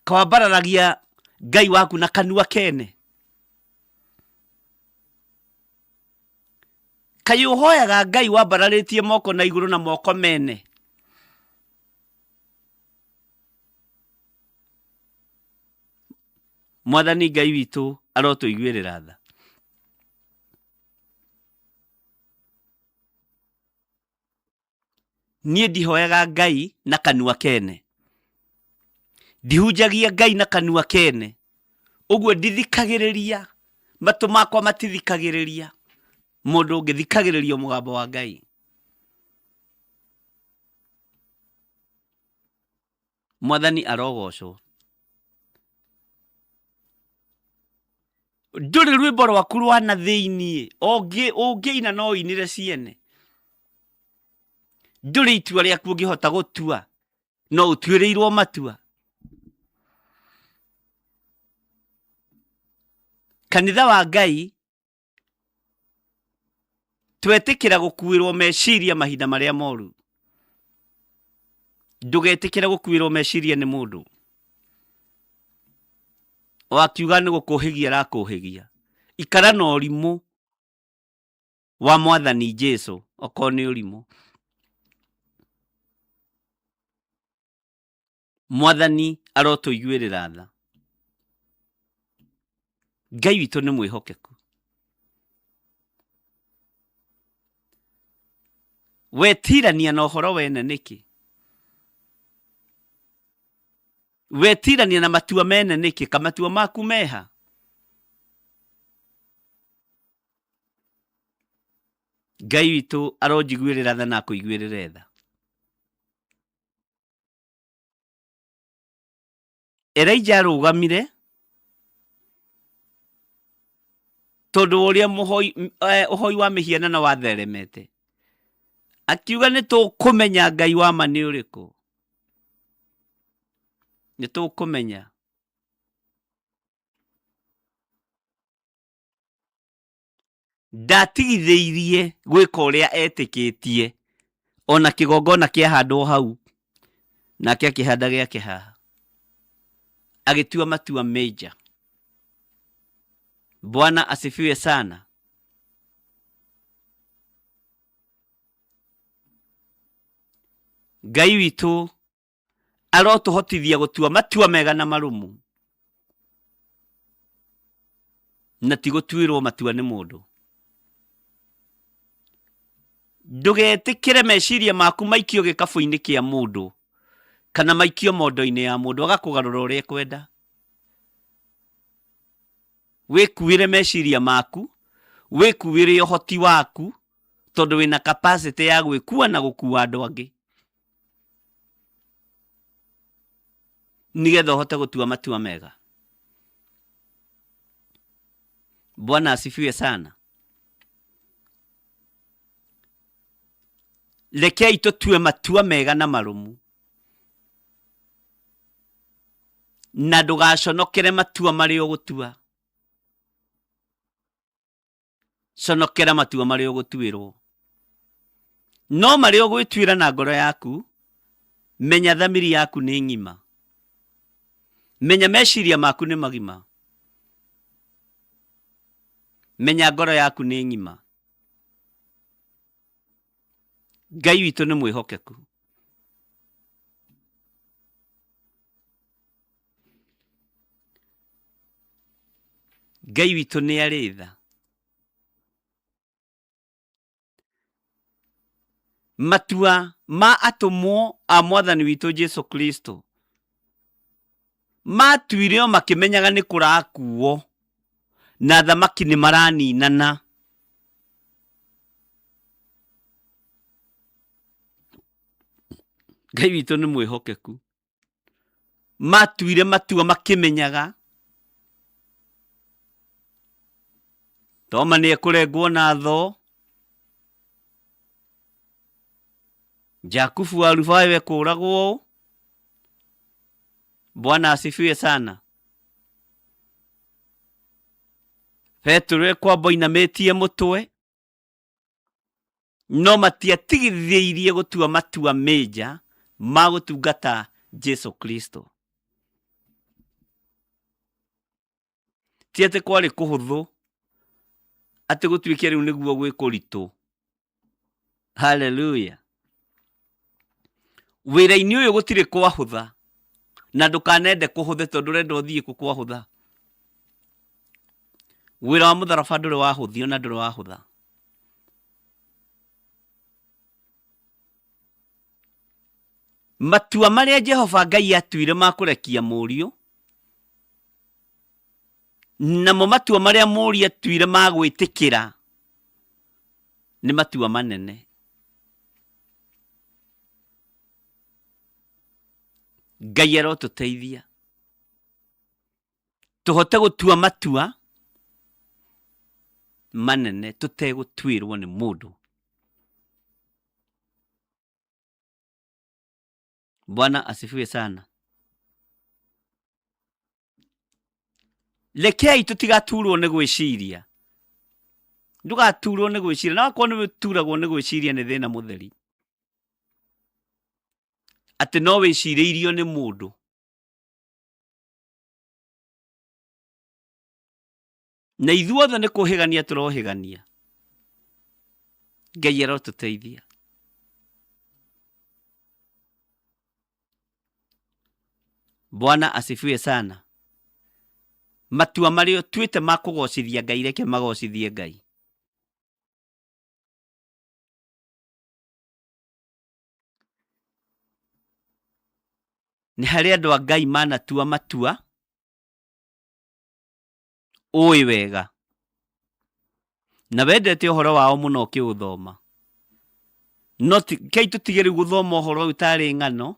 kwambararagia Ngai waku na kanua kene. Kaĩ ũhoyaga Ngai wambararĩtie moko na igũrũ na moko mene? Mwathani Ngai witũ arotũiguĩrĩra tha. Niĩ ndihoyaga Ngai na kanua kene, ndihunjagia Ngai na kanua kene, ũguo ndithikagĩrĩria, matũ makwa matithikagĩrĩria mũndũ ũngĩ, thikagĩrĩria mũgambo wa Ngai. Mwathani arogocwo. Ndũrĩ rwĩmbo rwaku rwa na thĩiniĩ ũngĩina no ũinĩre ciene. Ndũrĩ itua rĩaku ũngĩhota gũtua no ũtuĩrĩirwo matua. Kanitha wa Ngai twetĩkĩra gũkuĩrwo meciria mahinda marĩa moru. Ndũgetĩkĩre gũkuĩrwo meciria nĩ mũndũ wakiuga nĩ gũkũhĩgia arakũhĩgia. Ikara na ũrimũ wa Mwathani Jesu okorwo nĩ ũrimũ. Mwathani arotũiguĩrĩra tha. Ngai witũ nĩ mwĩhokeku. Wetirania na ũhoro wene nĩkĩ? Wetirania na matua mene nĩkĩ? Kamatua maku meha? Ngai witũ aronjiguĩrĩra tha na akũiguĩrĩre tha. Elijah arũgamire tondũ wa ũrĩa ũhoi wa mĩhianano watheremete, akiuga nĩ tũkũmenya Ngai wa ma nĩ ũrĩkũ, nĩ tũkũmenya. Ndatigithĩirie gwĩka ũrĩa etĩkĩtie, ona kĩgongona kĩahandwo hau, nake akĩhanda gĩake haha, agĩtua matua major. Bwana asifiwe sana. Ngai witũ arotũhotithia gũtua matua mega na marũmu, na ti gũtuĩrwo matua nĩ mũndũ. Ndũgetĩkĩre meciria maku maikio gĩkabũ-inĩ kĩa mũndũ kana maikio mondo-inĩ ya mũndũ agakũgarũra ũrĩa ekwenda. Wĩkuĩre meciria maku, wĩkuĩre ũhoti waku, tondũ wĩna capacity ya gwĩkua na gũkua andũ angĩ, nigetha ũhote gũtua matua mega. Bwana asifiwe sana. Rekei tũtue matua mega na marũmu, na ndũgaconokere matua marĩa ũgũtua. Conokera matua marĩa ũgũtuĩrwo, no marĩa ũgwĩtuĩra na ngoro yaku, menya thamiri yaku nĩ ng'ima, menya meciria maku nĩ magima, menya ngoro yaku nĩ ng'ima. Ngai witũ nĩ mwĩhokeku. Ngai witũ nĩ arĩ tha. Matua ma atũmwo a mwathani witũ Jesu Kristo matuire o makĩmenyaga nĩ kũrakuo na thamaki nĩ maraninana. Ngai witũ nĩ mwĩhokeku. Matuire matua makĩmenyaga Toma nĩ ekũrengwo na thoo, Jakubu wa Alufayo ekũragwo ũũ. Bwana asifiwe sana. Petero ekwamba inamĩtie mũtwe, no matiatigithĩirie gũtua matua major ma gũtungata Jesu Kristo. Ti atĩ kwarĩ kũhũthũ, atĩ gũtuĩke rĩu nĩguo gwĩ kũritũ. Haleluya. Wĩra-inĩ ũyũ gũtirĩ kwahũtha, na ndũkanende kũhũthe tondũ ũrenda ũthiĩ kũ kwahũtha. Wĩra wa mũtharaba ndũrĩ wahũthio na ndũrĩ wahũtha. Matua marĩa Jehova Ngai atuire ma kũrekia mũriũ, namo matua marĩa mũriũ atuire ma gwĩtĩkĩra nĩ matua manene. Ngai arotũteithia tũhote gũtua matua manene tũtegũtuĩrwo nĩ mũndũ. Bwana asifiwe sana. Rekei tũtigaturwo nĩ gwĩciria. Ndũgaturwo nĩ gwĩciria, na wakorwo nĩ ũturagwo nĩ gwĩciria nĩ thĩna mũtheri, atĩ no wĩcirĩirio nĩ mũndũ. Na ithuothe nĩ kũhĩgania tũrohĩgania. Ngai arotũteithia. Bwana asifiwe sana. Matua marĩa ũtuĩte ma kũgocithia Ngai, reke magocithie Ngai. Nĩ harĩ andũ a Ngai manatua matua ũĩ wega na wendete ũhoro wao mũno ũkĩũthoma, no kei tũtige rĩu gũthoma ũhoro ũyũ tarĩ ng'ano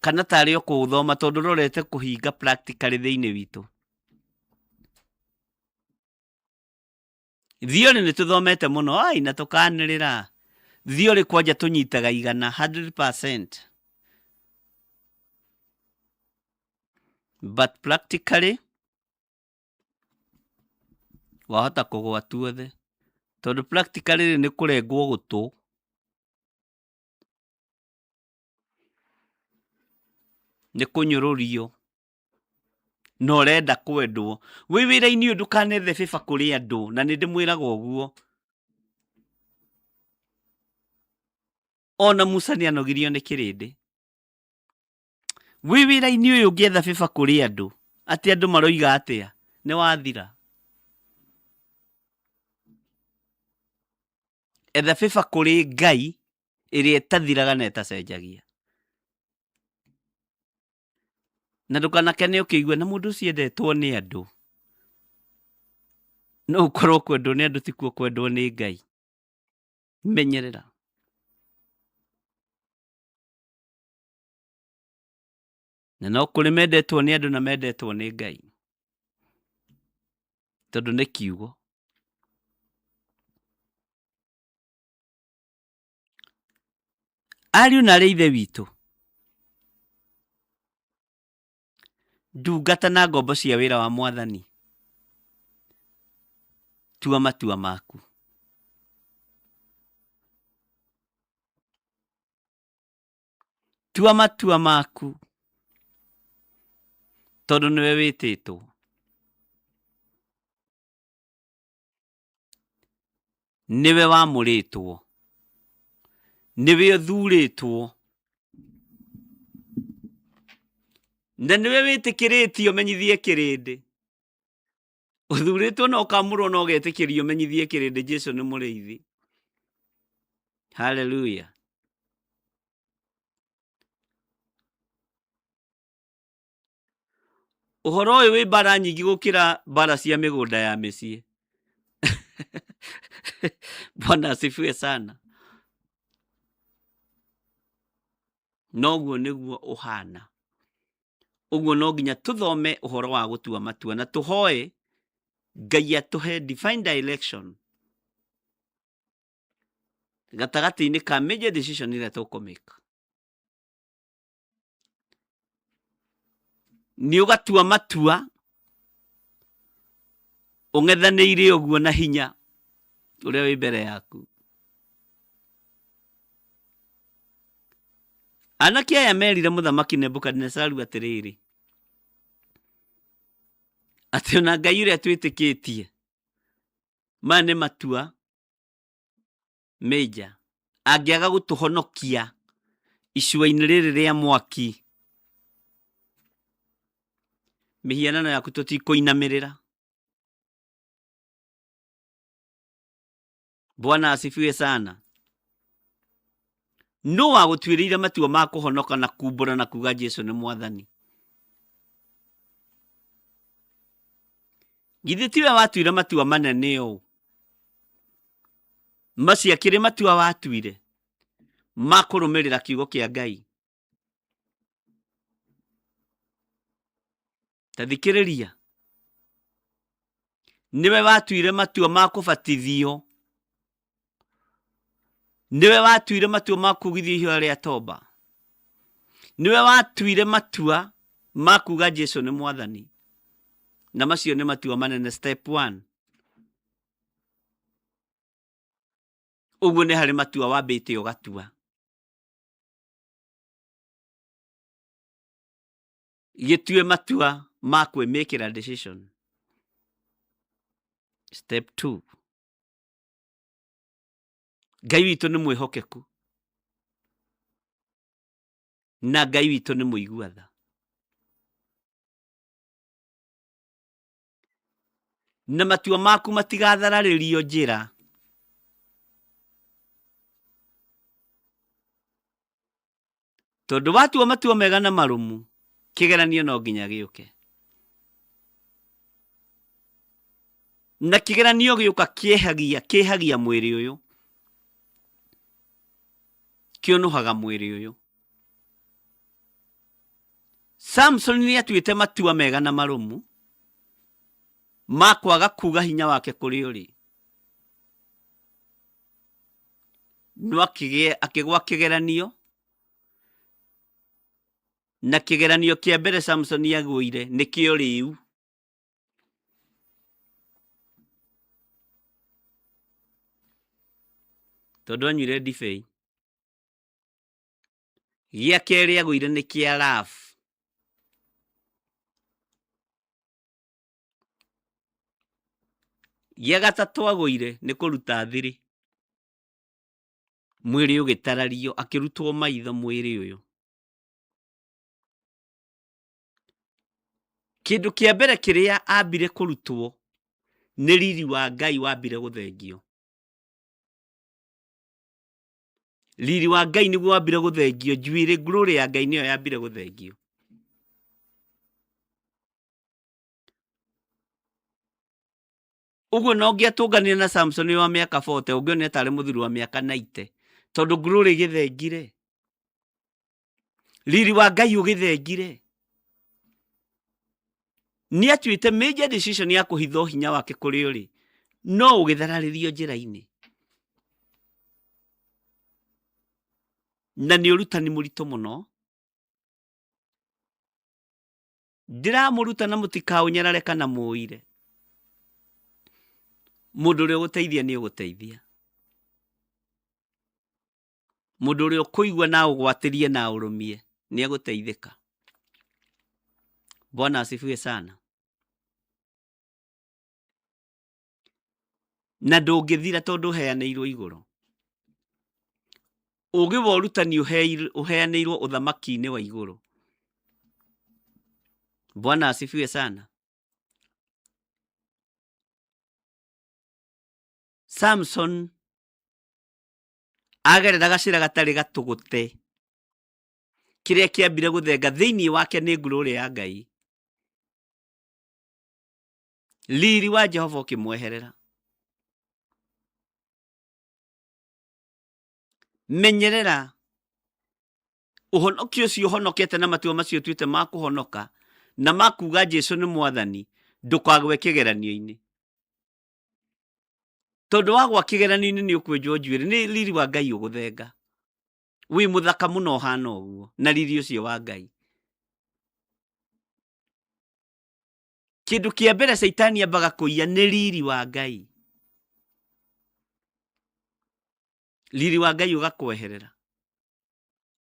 kana tarĩ o kũũthoma, tondũ rorete kũhinga practically thĩinĩ witũ. Theory nĩ tũthomete mũno ai na tũkanĩrĩra theory, kwanja tũnyitaga igana 100%, but practically wahota kũgwa tuothe, tondũ practically nĩ kũrengwo gũtũ, nĩ kũnyũrũrio, na ũrenda kwendwo wĩ wĩra-inĩ ũyũ. Ndũkanethe bĩba kũrĩ andũ, na nĩ ndĩmwĩraga ũguo. Ona Musa nĩ anogirio nĩ kĩrĩndĩ. Wĩ wĩra-inĩ ũyũ ũngĩetha bĩba kũrĩ andũ, atĩ andũ maroiga atĩa, nĩ wathira. Etha bĩba kũrĩ Ngai ĩrĩa ĩtathiraga na ĩtacenjagia, na ndũkanakene ũkĩigua na mũndũ ũcio endetwo nĩ andũ. No ũkorwo kwendwo nĩ andũ tikuo kwendwo nĩ Ngai. Menyerera. Na no kũrĩ mendetwo nĩ andũ na mendetwo nĩ Ngai, tondũ nĩ kiugo. Ariũ na arĩ ithe witũ, ndungata na ngombo cia wĩra wa Mwathani, tua matua maku. Tua matua maku, tondũ nĩwe wĩtĩtwo, nĩwe wamũrĩtwo, nĩwe ũthurĩtwo, na nĩwe wĩtĩkĩrĩtio menyithie kĩrĩndĩ. Ũthurĩtwo na ũkamũrwo na ũgetĩkĩrio menyithie kĩrĩndĩ Jesu nĩ mũrĩithi. Haleluya. Ũhoro ũyũ wĩ mbara nyingĩ gũkĩra mbara cia mĩgũnda ya mĩciĩ. Bwana asifiwe sana. Noguo nĩguo ũhana. Ũguo no nginya tũthome ũhoro wa gũtua matua na tũhoe Ngai atũhe divine direction gatagatĩ-inĩ ka major decision ĩrĩa tũkũmĩka. Nĩ ũgatua matua ũng'ethanĩire ũguo na hinya ũrĩa wĩ mbere yaku. Anake aya merire Mũthamaki Nebukadinezaru atĩrĩrĩ, atĩ ona Ngai ũrĩa twĩtĩkĩtie, maya nĩ matua major, angĩaga gũtũhonokia icua-inĩ rĩrĩ rĩa mwaki, mĩhianano yaku tũtikũinamĩrĩra. Bwana asifiwe sana. Nũ wagũtuĩrĩire matua ma kũhonoka na kumbũra na kuga Jesu nĩ Mwathani? Githĩ tiwe watuire matua manene ũũ? Macio akĩrĩ matua watuire ma kũrũmĩrĩra kiugo kĩa Ngai. Ta thikĩrĩria, nĩwe watuire matua ma kũbatithio, nĩwe watuire matua ma kugithio ihoya rĩa toba, nĩwe watuire matua ma kuga Jesu nĩ Mwathani, na macio nĩ matua manene, step one. Ũguo nĩ harĩ matua wambĩte ũgatua. Gĩtue matua ma kwĩmĩkĩra decision. Step 2, Ngai witũ nĩ mwĩhokeku na Ngai witũ nĩ mũigua tha, na matua maku matigathararĩrio njĩra. Tondũ watua matua mega na marũmu, kĩgeranio no nginya gĩũke. Na kĩgeranio gĩũka kĩehagia, kĩhagia mwĩrĩ ũyũ. Kĩũnũhaga mwĩrĩ ũyũ. Samson nĩ atuĩte matua mega na marũmu ma kwaga kuga hinya wake kũrĩ ũrĩ. No akĩgwa kĩgeranio, na kĩgeranio kĩa mbere Samson agũire nĩkĩo rĩu. Tondũ anyuire ndibei. Gĩa kerĩ agũire nĩ kĩa love. Gĩa gatatũ agũire nĩ kũruta thiri. Mwĩrĩ ũgĩtarario, akĩrutwo maitho mwĩrĩ ũyũ. Kĩndũ kĩa mbere kĩrĩa ambire kũrutwo nĩ riri wa Ngai wambire gũthengio. Riri wa Ngai nĩguo wambire gũthengio, njuĩrĩ glory ya Ngai nĩyo yambire gũthengio. Ũguo na ũngĩatũnganire na Samson wa mĩaka 40 ũngĩonire tarĩ mũthuri wa mĩaka 90 tondũ glory ĩgĩthengire. Riri wa Ngai ũgĩthengire. Nĩ atuĩte major decision ya kũhitha hinya wake kũrĩ ũrĩ, no ũgĩthararĩrio njĩra-inĩ. Na nĩ ũrutani mũritũ mũno. Ndĩramũruta na mũtikaũnyarare kana mũũire. Mũndũ ũrĩa ũgũteithia nĩ ũgũteithia. Mũndũ ũrĩa ũkũigua na ũgwatĩrie na ũrũmie nĩ egũteithĩka. Bwana asifiwe sana. Na ndũngĩthira tondũ ũheanĩirwo igũrũ. Ũgĩ wa ũrutani ũheanĩirwo ũthamaki-inĩ wa igũrũ. Bwana asifiwe sana. Samson agerera gacĩra gatarĩ gatũgũte. Kĩrĩa kĩambire gũthenga thĩinĩ wake nĩ glory ya Ngai. Riri wa Jehova ũkĩmweherera. Menyerera ũhonokio ũcio ũhonokete na matua macio ũtuĩte ma kũhonoka na ma kuga Jesu nĩ mwathani, ndũkagwe kĩgeranio-inĩ. Tondũ wagwa kĩgeranio-inĩ nĩ ũkwenjwo njuĩrĩ, nĩ riri wa Ngai ũgũthenga. Wĩ mũthaka mũno ũhana ũguo na riri ũcio wa Ngai. Kĩndũ kĩa mbere Caitani ambaga kũiya nĩ riri wa Ngai. Riri wa Ngai ũgakweherera.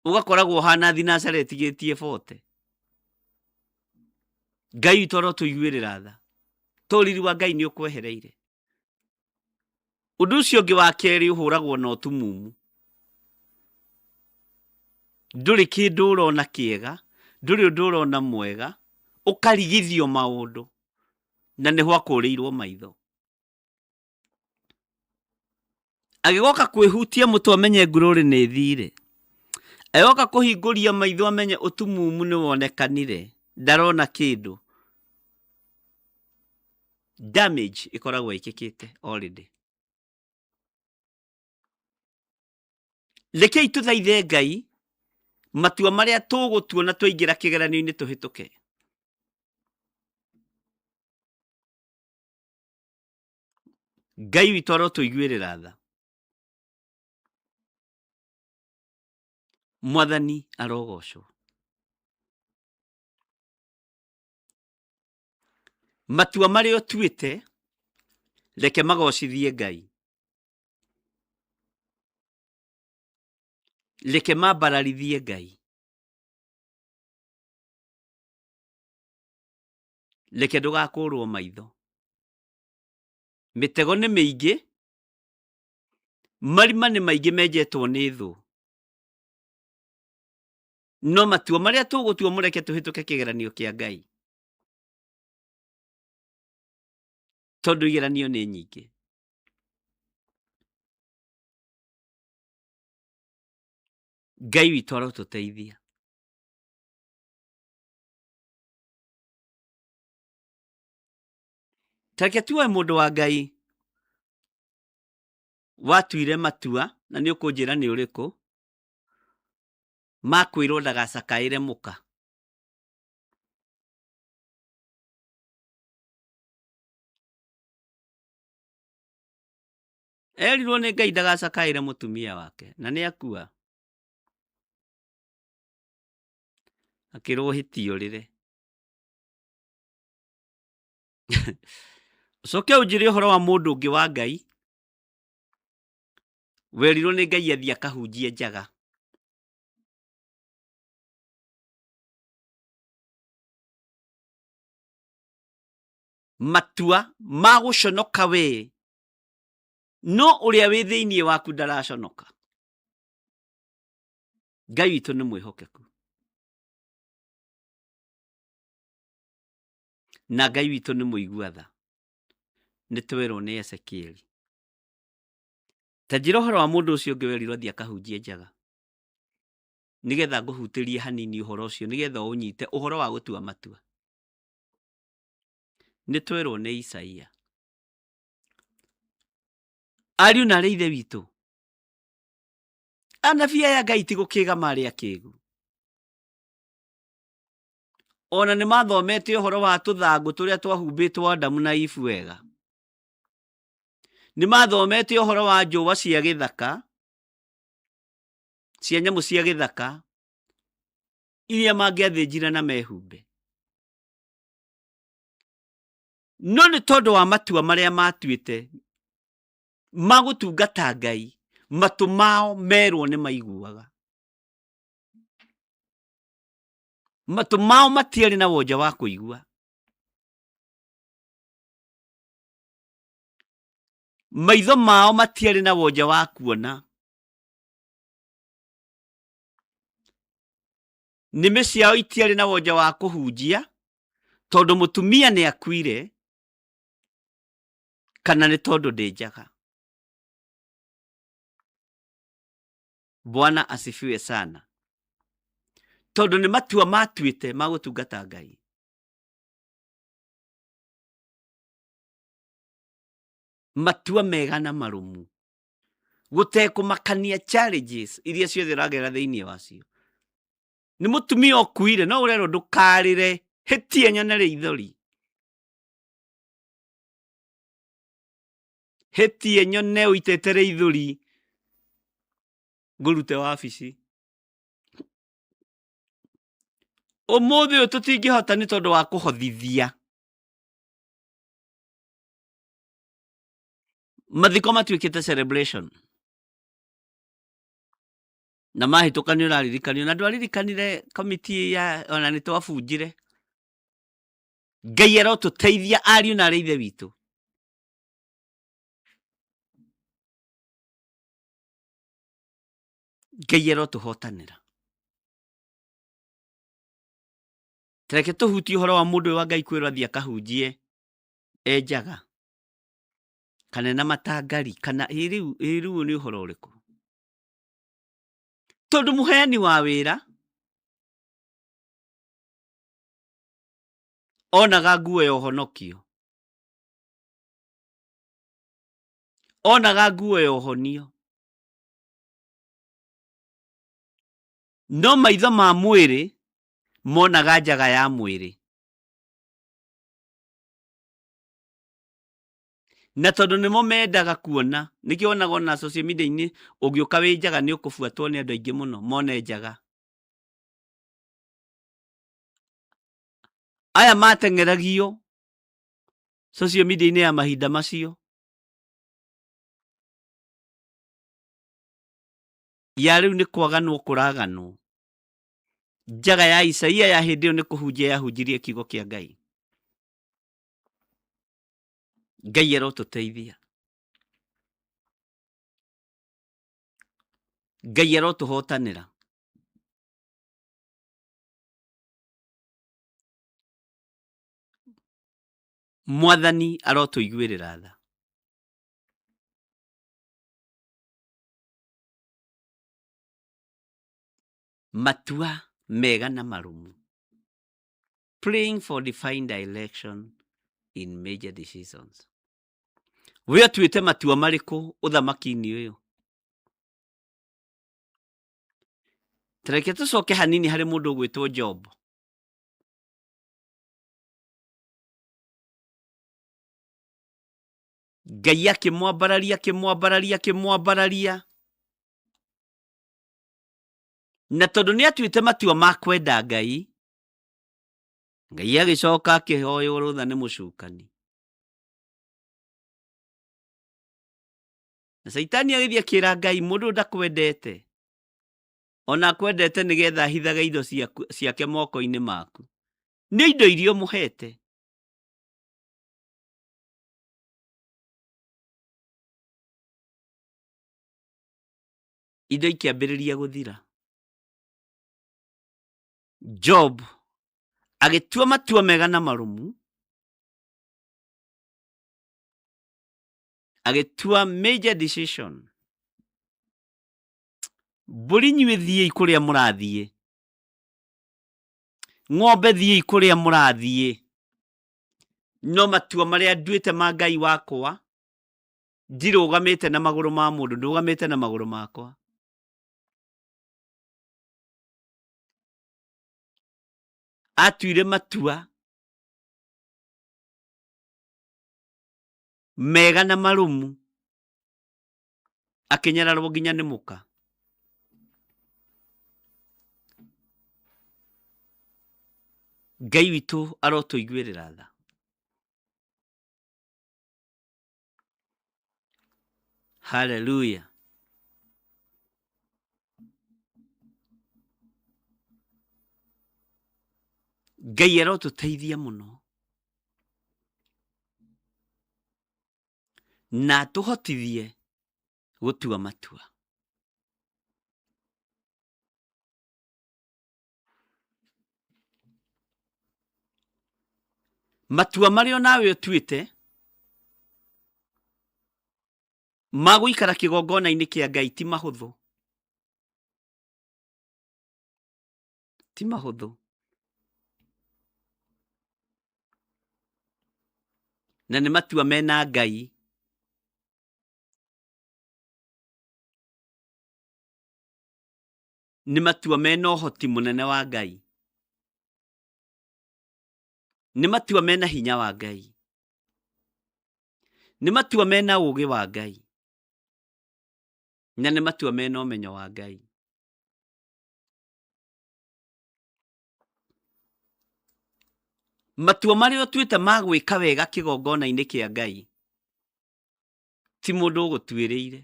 Ũgakoragwo ũhana thinacara ĩtigĩtie bote. Ngai witũ arotũiguĩrĩra tha. To riri wa Ngai nĩ ũkwehereire. Ũndũ ũcio ũngĩ wa kerĩ ũhũragwo na ũtumumu. Ndũrĩ kĩndũ ũrona kĩega, ndũrĩ ũndũ ũrona mwega, ũkarigithio maũndũ na nĩho akũrĩirwo maitho. Agĩgoka kwĩhutia mũtwe amenye ngurũrĩ nĩ thire. Agĩgoka kũhingũria maitho amenye ũtumumu nĩ wonekanire, ndarona kĩndũ. Damage ĩkoragwo ĩkĩkĩte already. Rekei tũthaithe Ngai matua marĩa tũgũtua na twaingĩra kĩgeranio-inĩ tũhĩtũke. Ngai witũ arotũiguĩrĩra tha. Mwathani arogocwo. Matua marĩa ũtuĩte reke magocithie Ngai. Reke mambararithie Ngai. Reke ndũgakũrwo maitho. Mĩtego nĩ mĩingĩ, marima nĩ maingĩ menjetwo nĩ thũ. No matua marĩa tũgũtua mũreke tũhĩtũke kĩgeranio kĩa Ngai. Tondũ igeranio nĩ nyingĩ. Ngai witũ arotũteithia. Tareke tuoe mũndũ wa Ngai watuire matua, na nĩ ũkũnjĩra nĩ ũrĩkũ, makwĩrwo ndagacakaĩre mũka. Erirwo nĩ Ngai ndagacakaĩre mũtumia wake, na nĩ akua. Akĩrwo hĩtia ũrĩre. Ũcoke ũnjĩre ũhoro wa mũndũ ũngĩ wa Ngai werirwo nĩ Ngai athiĩ akahunjie njaga. Matua ma gũconoka we, no ũrĩa wĩ thĩinĩ waku ndaraconoka. Ngai witũ nĩ mwĩhokeku, na Ngai witũ nĩ mũigua tha. Nĩ twerwo nĩ Ezekieli. Ta njĩra ũhoro wa mũndũ ũcio ũngĩ werirwo athiĩ akahunjie njaga, nĩgetha ngũhutĩrie hanini ũhoro ũcio, nĩgetha ũnyite ũhoro wa gũtua matua. Nĩ twerwo nĩ Isaia. Ariũ na arĩ ithe witũ, anabii aya Ngai ti gũkĩga marĩ akĩgu. Ona nĩ mathomete ũhoro wa tũthangũ tũrĩa twahumbĩtwo Adamu na Ibu wega. Nĩ mathomete ũhoro wa njũa cia gĩthaka, cia nyamũ cia gĩthaka, iria mangĩathĩnjire na mehumbe. No nĩ tondũ wa matua marĩa matuĩte ma gũtungata Ngai, matũ mao merwo nĩ maiguaga. Matũ mao matiarĩ na wonja wa kũigua. Maitho mao matiarĩ na wonja wa kuona. Nĩmĩ ciao itiarĩ na wonja wa kũhunjia, tondũ mũtumia nĩ akuire, kana nĩ tondũ ndĩ njaga. Bwana asifiwe sana. Tondũ nĩ matua matuĩte ma gũtungata Ngai. Matua mega na marũmu, gũtekũmakania challenges iria ciothe ũragerera thĩinĩ wacio. Nĩ mũtumia ũkuire, no ũrerwo ndũkarĩre, hĩtie nyone rĩithori, hĩtie nyone ũitĩte rĩithori, ngũrute wabici. Ũmũthĩ ũyũ tũtingĩhota nĩ tondũ wa kũhothithia. Mathiko matuĩkĩte celebration, na mahĩtũka nĩ ũraririkanio, na ndwaririkanire komiti ya ona nĩ twabunjire. Ngai arotũteithia ariũ na arĩ ithe witũ. Ngai arotũhotanĩra. Tareke tũhutie ũhoro wa mũndũ ũyũ wa Ngai kwĩrwo athiĩ akahunjie e njaga, kana na matangari, kana ĩ rĩu nĩ ũhoro ũrĩkũ? Tondũ mũheani wa wĩra onaga nguo ya ũhonokio, onaga nguo ya ũhonio, no maitho ma mwĩrĩ monaga njaga ya mwĩrĩ. Na tondũ nĩmo mendaga kuona, nĩkĩo wonaga ona social media-inĩ ũngĩũka wĩ njaga nĩ ũkũbuatwo nĩ andũ aingĩ mũno mone njaga. Aya mateng'eragio social media-inĩ ya mahinda macio ya rĩu nĩ kwaganwo kũraganwo. Njaga ya Isaia ya hĩndĩ ĩyo nĩ kũhunjia yahunjirie kiugo kĩa Ngai. Ngai arotũteithia, Ngai arotũhotanĩra. Mwathani arotũiguĩrĩra tha. Matua mega na marũmu. Praying for divine direction in major decisions. We ũtuĩte matua marĩkũ ũthamaki-inĩ ũyũ? Ta reke tũcoke hanini harĩ mũndũ ũgwĩtwo Job. Ngai akĩmwambararia, akĩmwambararia, akĩmwambararia, na tondũ nĩ atuĩte matua ma kwenda Ngai, Ngai agĩcoka akĩhoywo rũtha nĩ mũcukani. Na Caitani agĩthiĩ akĩra Ngai, mũndũ ũyũ ndakwendete, ona akwendete nĩgetha ahithage indo ciake moko-inĩ maku, nĩ indo iria ũmũhete. Indo ikĩambĩrĩria gũthira. Job agĩtua matua mega na marũmu, agĩtua major decision. Mbũri inyuĩ thiĩi kũrĩa mũrathiĩ, ng'ombe thiĩi kũrĩa mũrathiĩ, no matua marĩa nduĩte ma Ngai wakwa, ndirũgamĩte na magũrũ ma mũndũ, ndũgamĩte na magũrũ makwa. Atuire matua mega na marũmu, akĩnyararwo nginya nĩ mũka. Ngai witũ arotũiguĩrĩra tha. Haleluya. Ngai arotũteithia mũno na atũhotithie gũtua matua. Matua marĩa nawe ũtuĩte ma gũikara kĩgongona-inĩ kĩa Ngai ti mahũthũ, ti mahũthũ. Na nĩ matua mena Ngai. Nĩ matua mena ũhoti mũnene wa Ngai. Nĩ matua mena hinya wa Ngai. Nĩ matua mena ũũgĩ wa Ngai. Na nĩ matua mena ũmenyo wa Ngai. Matua marĩa ũtuĩte ma gwĩka wega kĩgongona-inĩ kĩa Ngai ti mũndũ ũgũtuĩrĩire.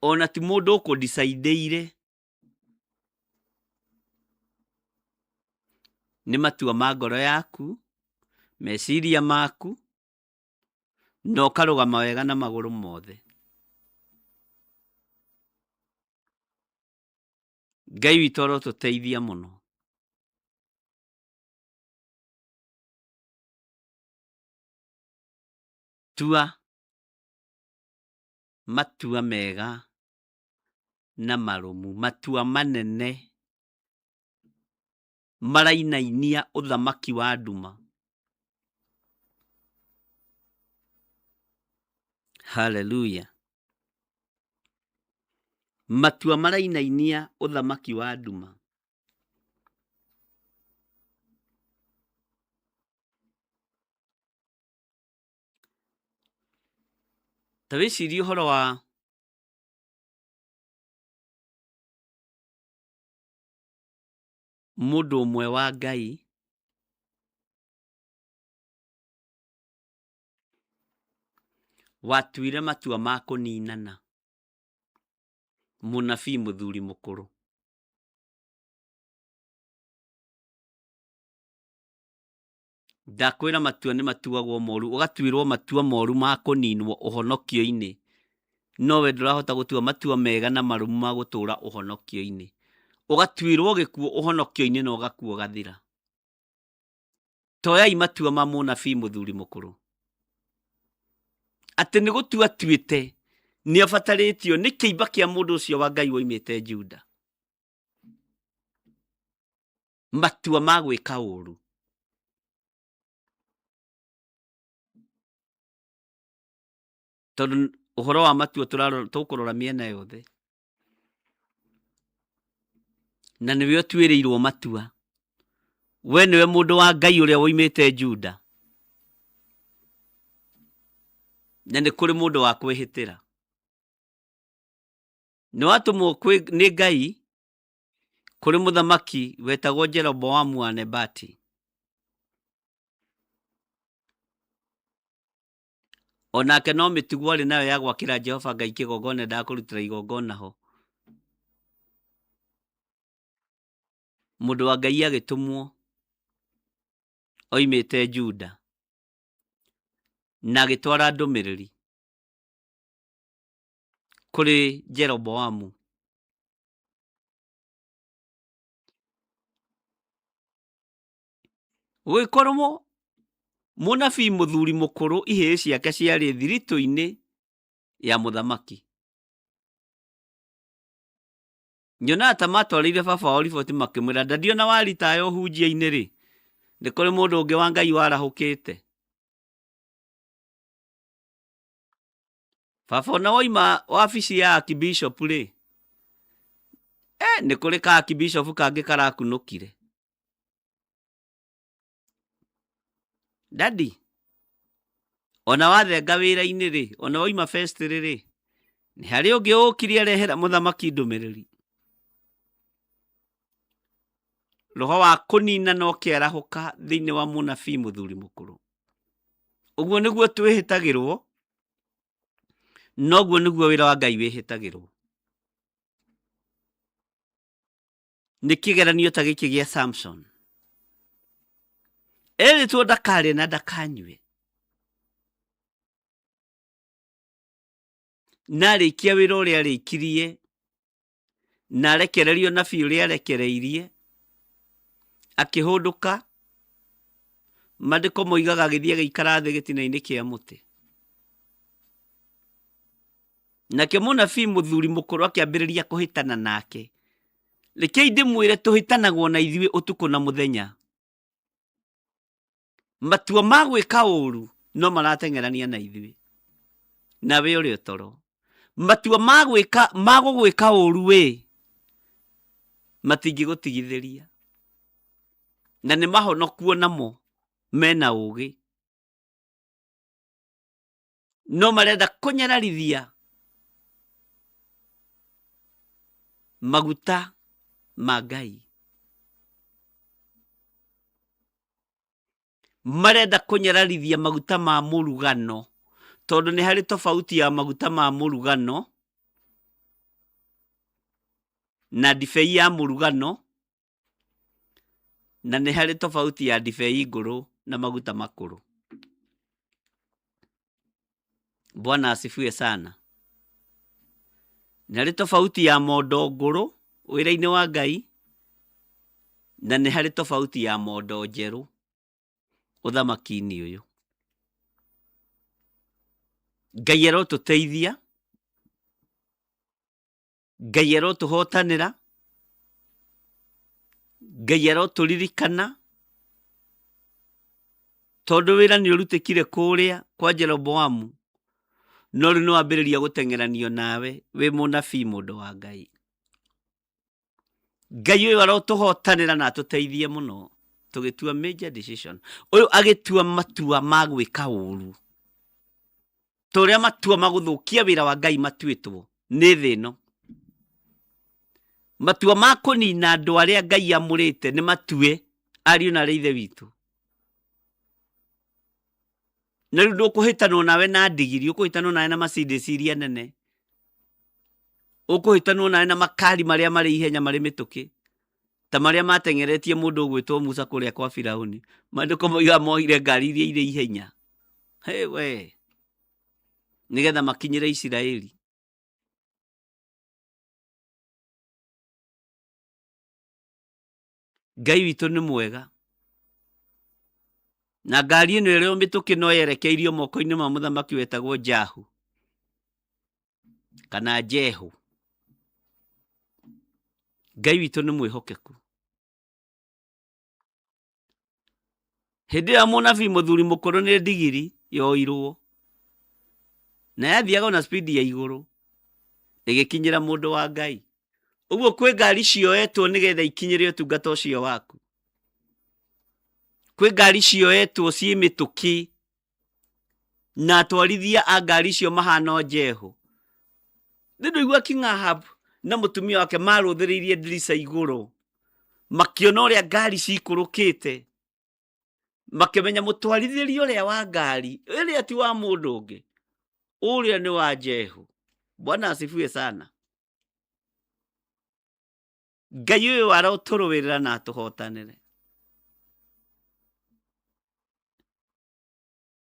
Ona ti mũndũ ũkũdicaidĩire. Nĩ matua ma ngoro yaku, meciria maku, na ũkarũgama wega na magũrũ mothe. Ngai witũ arotũteithia mũno. Tua matua mega na marũmu, matua manene marainainia ũthamaki wa nduma. Haleluya. Matua marainainia ũthamaki wa nduma. Ta wĩcirie ũhoro wa mũndũ ũmwe wa Ngai watuire matua ma kũninana, mũnabii mũthuri mũkũrũ. Ndakwĩra matua nĩ matuagwo moru, ũgatuĩrwo matua moru ma kũninwo ũhonokio-inĩ, no we ndũrahota gũtua matua mega na marũmu ma gũtũra ũhonokio-inĩ. Ũgatuĩrwo gĩkuũ ũhonokio-inĩ na ũgakua ũgathira. Toyai matua ma mũnabii mũthuri mũkũrũ. Atĩ nĩ gũtua atuĩte nĩ abatarĩtio nĩ kĩimba kĩa mũndũ ũcio wa Ngai woimĩte Juda. Matua ma gwĩka ũru. Tondũ ũhoro wa matua tũkũrora mĩena yothe. Na nĩwe ũtuĩrĩirwo matua. We nĩwe mũndũ wa Ngai ũrĩa woimĩte Juda. Na nĩ kũrĩ mũndũ wa kwĩhĩtĩra. Nĩ watũmwo nĩ Ngai kũrĩ mũthamaki wetagwo Jeroboamu wa Nebati. O nake no mĩtugo arĩ nayo ya gwakĩra Jehova Ngai kĩgongona endaga kũrutĩra igongona ho. Mũndũ wa Ngai agĩtũmwo oimĩte Juda na agĩtwara ndũmĩrĩri kũrĩ Jeroboamu. Gũgĩkorwo mũnabii mũthuri mũkũrũ ihĩĩ ciake ciarĩ thiritũ-inĩ ya mũthamaki. Nyonaga ta matwarĩire baba wao riboti makĩmwĩra daddy ona waritaya ũhunjia-inĩ rĩ, nĩ kũrĩ mũndũ ũngĩ wa Ngai warahũkĩte. Baba ona woima wabici ya archbishop rĩ, nĩ kũrĩ ka archbishop kangĩ karakunũkire. Daddy, ona wathenga wĩra-inĩ rĩ, ona woima festĩrĩ rĩ, nĩ harĩ ũngĩ ũkire arehera mũthamaki ndũmĩrĩri. Roho wa kũnina no kĩarahũka thĩinĩ wa mũnabii mũthuri mũkũrũ. Ũguo nĩguo twĩhĩtagĩrwo, noguo nĩguo wĩra wa Ngai wĩhĩtagĩrwo. Nĩ kĩgeranio ta gĩkĩ gĩa Samson. Erĩtwo ndakarĩe na ndakanyue. Na arĩkia wĩra ũrĩa arĩkirie, na arekererio nabii ũrĩa arekereirie, akĩhũndũka, maandĩko moigaga agĩthiĩ agĩikara thĩ gĩtina-inĩ kĩa mũtĩ. Nake mũnabii mũthuri mũkũrũ akĩambĩrĩria kũhĩtana nake. Rekei ndĩmwĩre tũhĩtanagwo na ithuĩ ũtukũ na mũthenya. Matua ma gwĩka ũru no marateng'erania na ithuĩ. Nawe ũrĩ o toro. Matua ma gwĩka ma gũgwĩka ũru wĩ matingĩgũtigithĩria. Na nĩ mahonokuo namo mena ũgĩ. No marenda kũnyararithia maguta ma Ngai. Marenda kũnyararithia maguta ma mũrugano, tondũ nĩ harĩ tofauti ya maguta ma mũrugano na ndibei ya mũrugano, na nĩ harĩ tofauti ya ndibei ngũrũ na maguta makũrũ. Bwana asifiwe sana. Nĩ harĩ tofauti ya mondo ngũrũ wĩra-inĩ wa Ngai, na nĩ harĩ tofauti ya mondo njerũ ũthamaki-inĩ ũyũ. Ngai arotũteithia, Ngai arotũhotanĩra, Ngai arotũririkana, tondũ wĩra nĩ ũrutĩkire kũrĩa kwa Jeroboamu, no rĩu nĩ wambĩrĩria gũteng'eranio nawe wĩ mũnabii mũndũ wa Ngai. Ngai ũyũ arotũhotanĩra na atũteithie mũno tũgĩtua major decision. Ũyũ agĩtua matua ma gwĩka ũru, ta ũrĩa matua ma gũthũkia wĩra wa Ngai matuĩtwo nĩ thĩ ĩno. Matua ma kũnina andũ arĩa Ngai amũrĩte nĩ matue ariũ na arĩ ithe witũ. Na rĩu ndũkũhĩtanwo nawe na ndigiri, ũkũhĩtanwo nawe na Mercedes iria nene, ũkũhĩtanwo nawe na makari marĩa marĩ ihenya marĩ mĩtũkĩ, ta marĩa mateng'eretie mũndũ ũgwĩtwo Musa kũrĩa kwa Firauni. Maandĩko moigaga moire ngari iria irĩ ihenya. Hey, we. Nĩgetha makinyĩre Isiraeli. Ngai witũ nĩ mwega. Na ngari ĩno ĩrĩ o mĩtũkĩ no yerekeirio moko-inĩ ma mũthamaki wetagwo Jahu kana Jehu. Ngai witũ nĩ mwĩhokeku. Hĩndĩ ĩyo mũnabii mũthuri mũkũrũ nĩ ndigiri yoirwo na yathiaga ona speed ya igũrũ ĩgĩkinyĩra mũndũ wa Ngai. Ũguo kwĩ ngari cioetwo nĩgetha ikinyĩre ũtungata ũcio waku. Kwĩ ngari cioetwo ciĩ mĩtũkĩ na atwarithia a ngari icio mahana o Jehu. Nĩ ndũigua King Ahab na mũtumia wake marũthĩrĩirie ndirica igũrũ makĩona ũrĩa ngari cikũrũkĩte, makĩmenya mũtwarithĩria ũrĩa wa ngari ĩrĩa ti wa mũndũ ũngĩ, ũrĩa nĩ wa Jehu. Bwana asifiwe sana. Ngai ũyũ arotũrũĩrĩra na atũhotanĩre.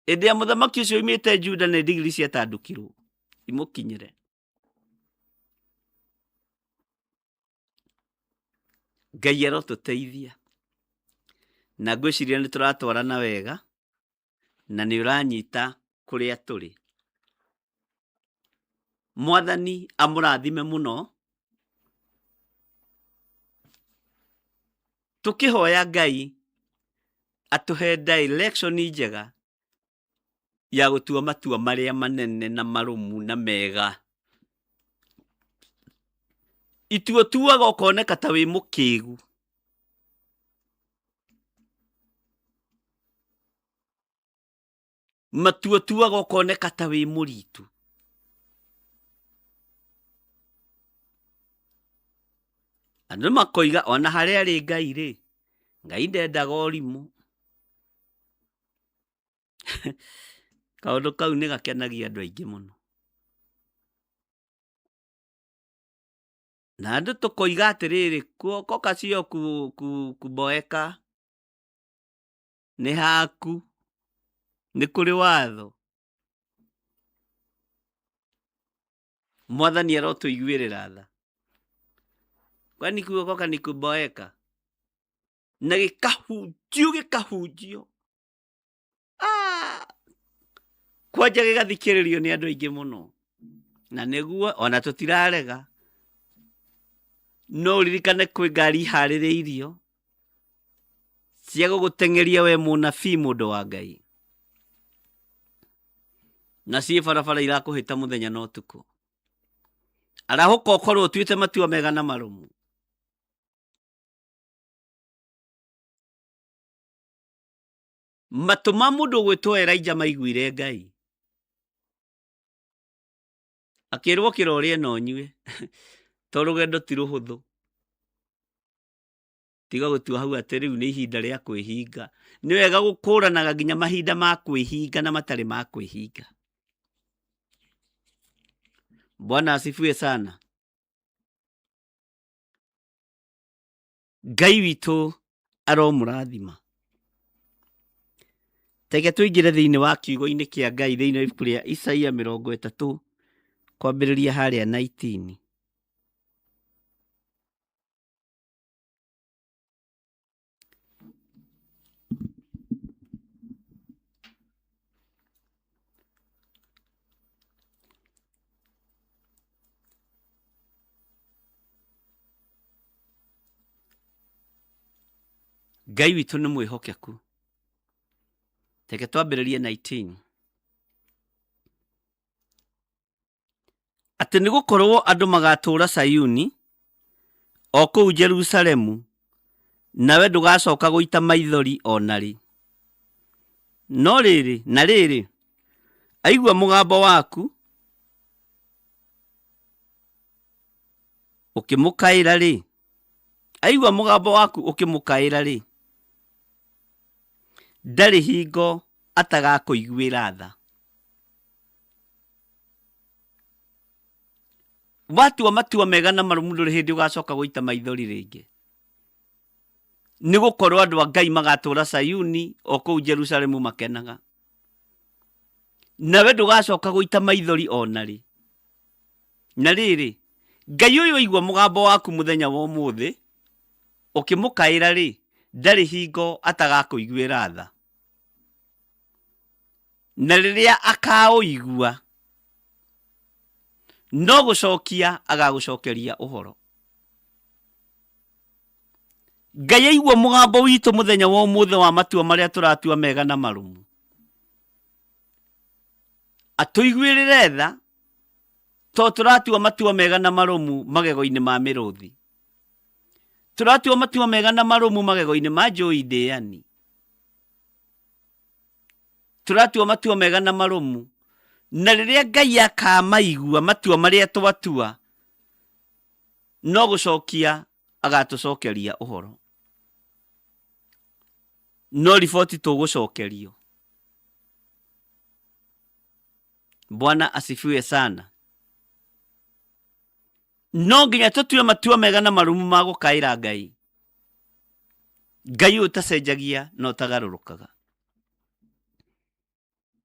Hĩndĩ ya mũthamaki ũcio oimĩte Juda nĩ ndigiri ciatandũkirwo imũkinyĩre. Ngai arotũteithia na ngwĩciria nĩ tũratwarana wega na nĩ ũranyita kũrĩa tũrĩ. Mwathani amũrathime mũno. Tũkĩhoya Ngai atũhe direction njega ya gũtua matua marĩa manene na marũmu na mega. Itua ũtuaga ũkoneka ta wĩ mũkĩgu. Matua ũtuaga ũkoneka ta wĩ mũritu. Andũ makoiga ona harĩa arĩ Ngai rĩ, Ngai ndendaga ũrimũ. Kaũndũ kau nĩ gakenagia andũ aingĩ mũno. Na andũ tũkoiga atĩrĩrĩ, kuokoka sio kuboeka, nĩ haku, nĩ kũrĩ watho. Mwathani arotũiguĩrĩra tha. Kwani kuokoka ni kuboeka? Na gĩkahunjio gĩkahunjio. Ah! Kwanja gĩgathikĩrĩrio nĩ andũ aingĩ mũno. Na nĩguo ona tũtirarega. No ũririkane kwĩ ngari iharĩrĩirio cia gũgũteng'eria we mũnabii mũndũ wa Ngai. Na ciĩ barabara irakũhĩta mũthenya na ũtukũ. Arahũka ũkorwo ũtuĩte matua mega na marũmu. Matũ ma mũndũ ũgwĩtwo Elijah maiguire Ngai. Akĩrwo kĩra ũrĩe na ũnyue to rũgendo ti rũhũthũ. Tiga gũtua hau atĩ rĩu nĩ ihinda rĩa kwĩhinga. Nĩ wega gũkũranaga nginya mahinda ma kwĩhinga na matarĩ ma kwĩhinga. Bwana asifiwe sana. Ngai witũ aromũrathima. Teke tũingĩre thĩinĩ wa kiugo-inĩ kĩa Ngai thĩinĩ wa ibuku rĩa Isaia 30 kwambĩrĩria harĩa 19. Ngai witũ nĩ mwĩhokeku. Reke twambĩrĩrie 19. Atĩ nĩ gũkorũo andũ magatũũra Sayuni, o kũu Jerusalemu, nawe ndũgacoka gũita maithori o na rĩ. No rĩrĩ, na rĩrĩ, aigua mũgambo waku ũkĩmũkaĩra-rĩ, aigua mũgambo waku ũkĩmũkaĩra-rĩ, ndarĩ hingo atagakũiguĩra tha. Watua matua mega na marũmu ndũrĩ hĩndĩ ũgacoka gũita maithori rĩngĩ. Nĩ gũkorwo andũ a Ngai magatũũra Sayuni o kũu Jerusalemu makenaga. Nawe ndũgacoka gũita maithori o na rĩ. Na rĩrĩ, Ngai ũyũ aigua mũgambo waku mũthenya wa ũmũthĩ, ũkĩmũkaĩra-rĩ, ndarĩ hingo atagakũiguĩra tha. Na rĩrĩa akaũigua, no gũcokia agagũcokeria ũhoro. Ngai aigua mũgambo witũ mũthenya wa ũmũthĩ wa matua marĩa tũratua mega na marũmu, atũiguĩrĩre tha tondũ tũratua matua mega na marũmu magego-inĩ ma mĩrũthi, tũratua matua mega na marũmu magego-inĩ ma njũi ndĩani, tũratua matua mega na marũmu, na rĩrĩa Ngai akamaigua matua marĩa twatua, no gũcokia agatũcokeria ũhoro, no riboti tũgũcokerio. Bwana asifiwe sana. No nginya tũtue matua mega na marũmu ma gũkaĩra Ngai, Ngai ũyũ ũtacenjagia na ũtagarũrũkaga,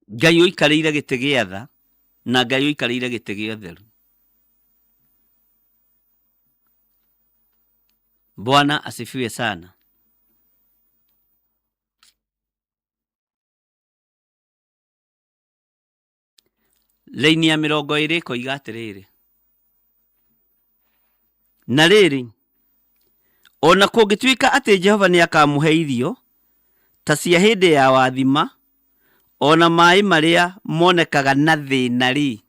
Ngai ũikarĩire gĩtĩ gĩa tha na Ngai ũikarĩire gĩtĩ gĩa ũtheru. Bwana asifiwe sana. Raini ya 20 ĩkoiga atĩrĩrĩ, na rĩrĩ, o na kũngĩtuĩka atĩ Jehova nĩakamũhe irio ta cia hĩndĩ ya wathima, o na maĩ marĩa monekaga na thĩna-rĩ,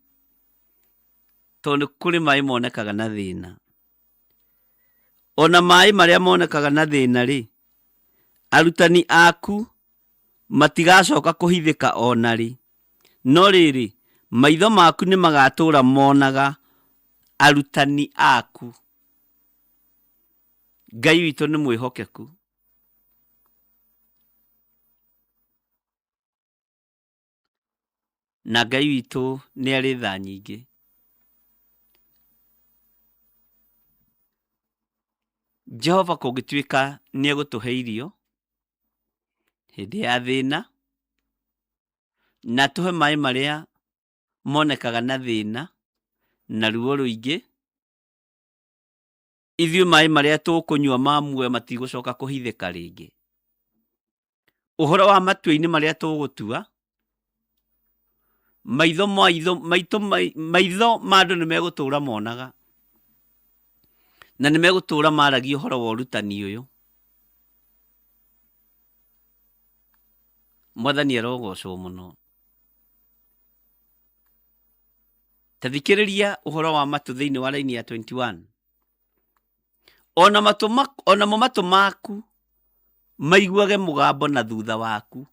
tondũ nĩ kũrĩ maĩ monekaga na thĩna, o na maĩ marĩa monekaga na thĩna-rĩ, arutani aku matigacoka kũhithĩka o na rĩ, no rĩrĩ, maitho maku nĩ magatũũra monaga arutani aku. Ngai witũ nĩ mwĩhokeku. Na Ngai witũ nĩ arĩ tha nyingĩ. Jehova kũngĩtuĩka nĩ egũtũhe irio hĩndĩ ya thĩna, na atũhe maĩ marĩa monekaga na thĩna na ruo rũingĩ, ithuĩ maĩ marĩa tũkũnyua ma muoyo matigũcoka kũhithĩka rĩngĩ. Ũhoro wa matua-inĩ marĩa tũgũtua, maitho maitho maitũ maitho ma andũ nĩ megũtũra monaga, na nĩ megũtũra maragia ũhoro wa ũrutani ũyũ. Mwathani arogocwo mũno. Ta thikĩrĩria ũhoro wa matũ thĩinĩ wa raini ya 21. Ona matũ onamo matũ maku maiguage mũgambo na thutha waku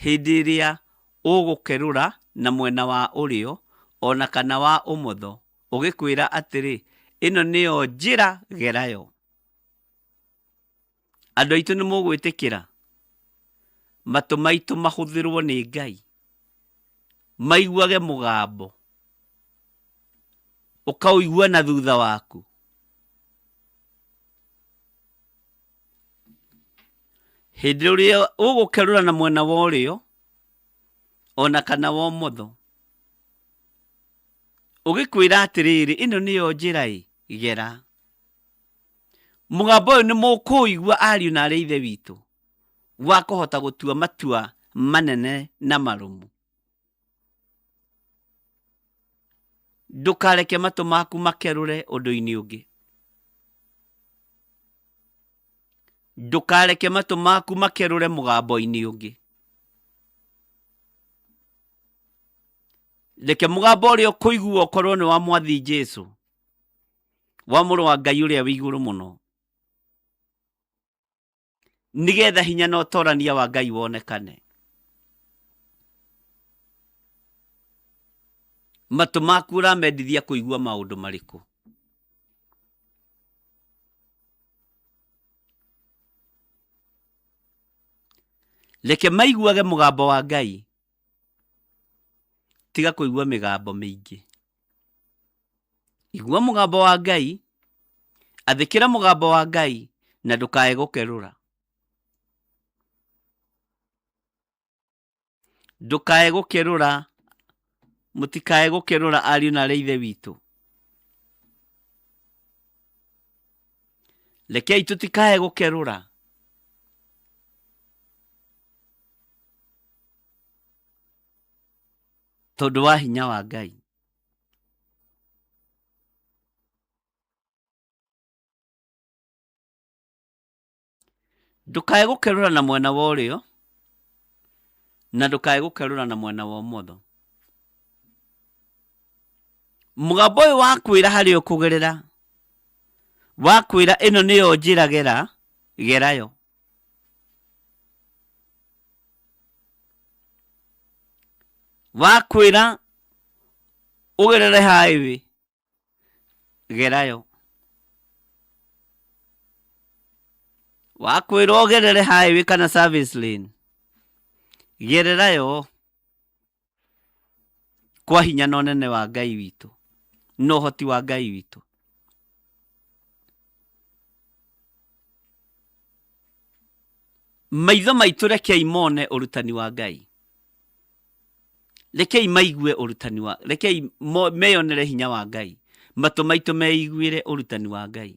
hĩndĩ ĩrĩa ũgũkerũra na mwena wa ũrĩo ona kana wa ũmotho, ũgĩkwĩra atĩrĩ, ĩno nĩyo njĩra, gerayo. Andũ aitũ nĩ mũgwĩtĩkĩra matũ maitũ mahũthĩrwo nĩ Ngai, maiguage mũgambo, ũkaũigua na thutha waku. Hĩndĩ ĩrĩa ũgũkerũra na mwena wa ũrĩo ona kana wa ũmotho, ũgĩkwĩra atĩrĩrĩ, ĩno nĩyo njĩra ĩ, gera. Mũgambo ũyũ nĩ mũkũũigua ariũ na arĩ ithe witũ, wa kũhota gũtua matua manene na marũmu. Ndũkareke matũ maku makerũre ũndũ-inĩ ũngĩ. Ndũkareke matũ maku makerũre mũgambo-inĩ ũngĩ. Reke mũgambo ũrĩa ũkũigua ũkorwo nĩ wa Mwathi Jesu, wa mũrũ wa Ngai ũrĩa wĩ igũrũ mũno, nĩgetha hinya na ũtorania wa Ngai wonekane. Matũ maku ũramendithia kũigua maũndũ marĩkũ? Reke maiguage mũgambo wa Ngai, tiga kũigua mĩgambo mĩingĩ. Igua mũgambo wa Ngai, athĩkĩra mũgambo wa Ngai, na ndũkae gũkerũra. Ndũkae gũkerũra, mũtikae gũkerũra ariũ na arĩ ithe witũ. Rekei tũtikae gũkerũra. Tondũ wa hinya wa Ngai. Ndũkae gũkerũra na mwena wa ũrĩo na ndũkae gũkerũra na mwena wa ũmotho. Mũgambo ũyũ wakwĩra harĩa ũkũgerera, wakwĩra ĩno nĩyo njĩra gera, gerayo. Wakwĩra ũgerere highway, gerayo. Wakwĩra ũgerere highway kana service lane, gererayo kwa hinya na ũnene wa Ngai witũ na ũhoti wa Ngai witũ. Maitho maitũ rekei mone ũrutani wa Ngai, rekei maigue ũrutani wa, rekei meyonere hinya wa Ngai, matũ maitũ meiguĩre ũrutani wa Ngai.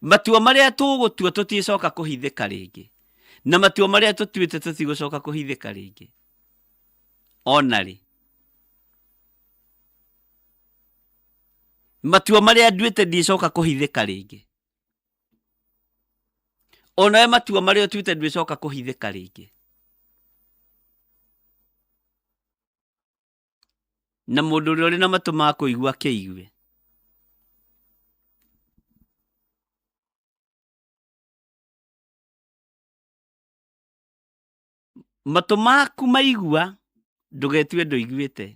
Matua marĩa tũgũtua tũticoka kũhithĩka rĩngĩ, na matua marĩa tũtuĩte tũtigũcoka kũhithĩka rĩngĩ ona rĩ. Matua marĩa nduĩte ndicoka kũhithĩka rĩngĩ, onawe matua marĩa ũtuĩte ndwĩcoka kũhithĩka rĩngĩ. Na mũndũ ũrĩa ũrĩ na matũ ma kũigua akĩigue. Matũ maku maigua ndũgetue ndũiguĩte.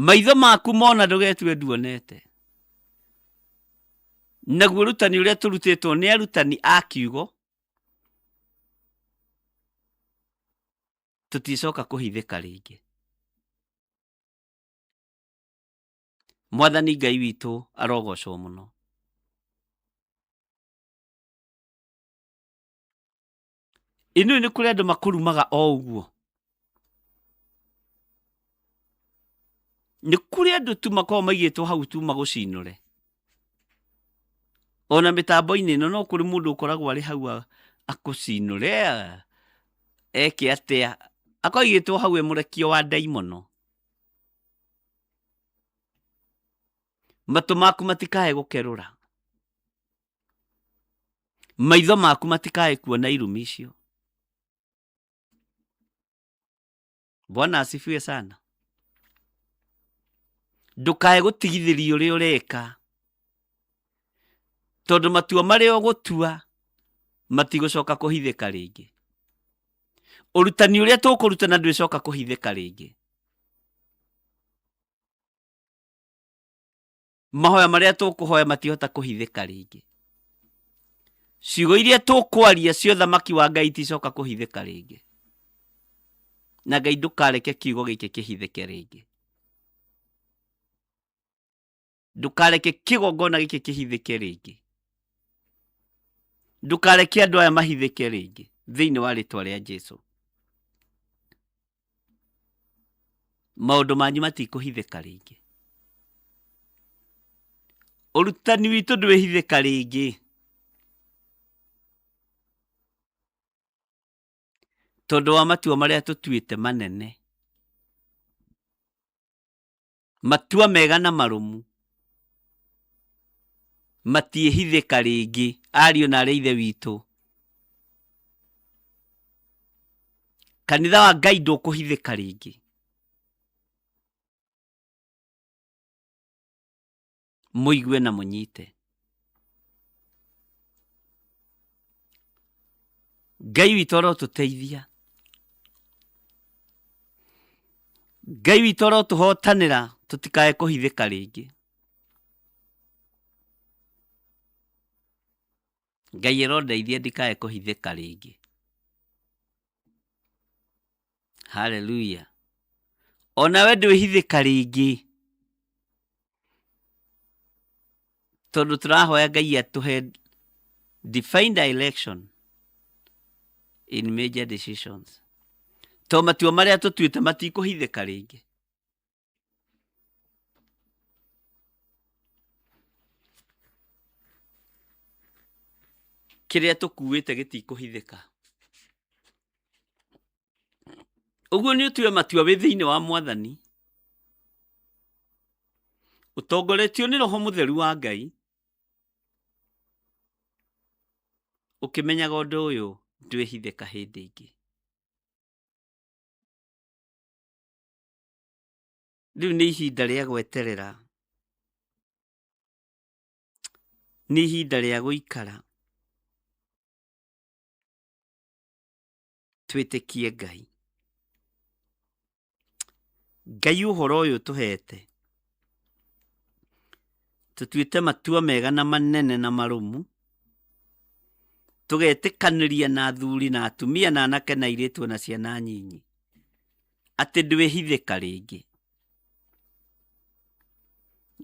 Maitho maku mona ndũgetue nduonete. Naguo ũrutani ũrĩa tũrutĩtwo nĩ arutani a kiugo, tũticoka kũhithĩka rĩngĩ. Mwathani Ngai witũ arogocwo mũno. Inyuĩ nĩ kũrĩ andũ makũrumaga o ũguo. Nĩ kũrĩ andũ tu makoragwo maigĩtwo hau tu magũcinũre. Ona mĩtambo-inĩ ĩno no kũrĩ mũndũ ũkoragwo arĩ hau akũcinũre, eke atĩa, akoragwo aigĩtwo hau e mũrekio wa ndaimono. Matũ maku matikae gũkerũra. Maitho maku matikae kuona irumi icio. Bwana asifiwe sana. Ndũkae gũtigithĩria ũrĩa ũreka, tondũ matua marĩa ũgũtua matigũcoka kũhithĩka rĩngĩ. Ũrutani ũrĩa tũkũrutana ndwĩcoka kũhithĩka rĩngĩ. Mahoya marĩa tũkũhoya matihota kũhithĩka rĩngĩ. Ciugo iria tũkwaria cia ũthamaki wa Ngai iticoka kũhithĩka rĩngĩ. Na Ngai ndũkareke kiugo gĩkĩ kĩhithĩke rĩngĩ. Ndũkareke kĩgongona gĩkĩ kĩhithĩke rĩngĩ. Ndũkareke andũ aya mahithĩke rĩngĩ thĩinĩ wa rĩtwa rĩa Jesu. Maũndũ manyu matikũhithĩka rĩngĩ. Ũrutani witũ ndwĩhithĩka rĩngĩ. Tondũ wa matua marĩa tũtuĩte manene. Matua mega na marũmu matiĩhithĩka rĩngĩ, ariũ na arĩ ithe witũ. Kanitha wa Ngai ndũkũhithĩka rĩngĩ. Mũigue na mũnyite. Ngai witũ arotũteithia. Ngai witũ arotũhotanĩra tũtikae kũhithĩka rĩngĩ. Ngai arondeithia ndikae kũhithĩka rĩngĩ. Haleluya. Onawe ndwĩhithĩka rĩngĩ, tondũ tũrahoya Ngai atũhe divine direction in major decisions. To matua marĩa tũtuĩte matikũhithĩka rĩngĩ. Kĩrĩa tũkuĩte gĩtikũhithĩka. Ũguo nĩ ũtue matua wĩ thĩinĩ wa Mwathani. Ũtongoretio nĩ Roho Mũtheru wa Ngai, ũkĩmenyaga ũndũ ũyũ ndwĩhithĩka hĩndĩ ĩngĩ. Rĩu nĩ ihinda rĩa gweterera, nĩ ihinda rĩa gũikara twĩtĩkie Ngai. Ngai ũhoro ũyũ ũtũhete, tũtuĩte matua mega na manene na marũmu, tũgetĩkanĩria na athuri na atumia na anake na airĩtu na ciana nyinyi, atĩ ndwĩhithĩka rĩngĩ.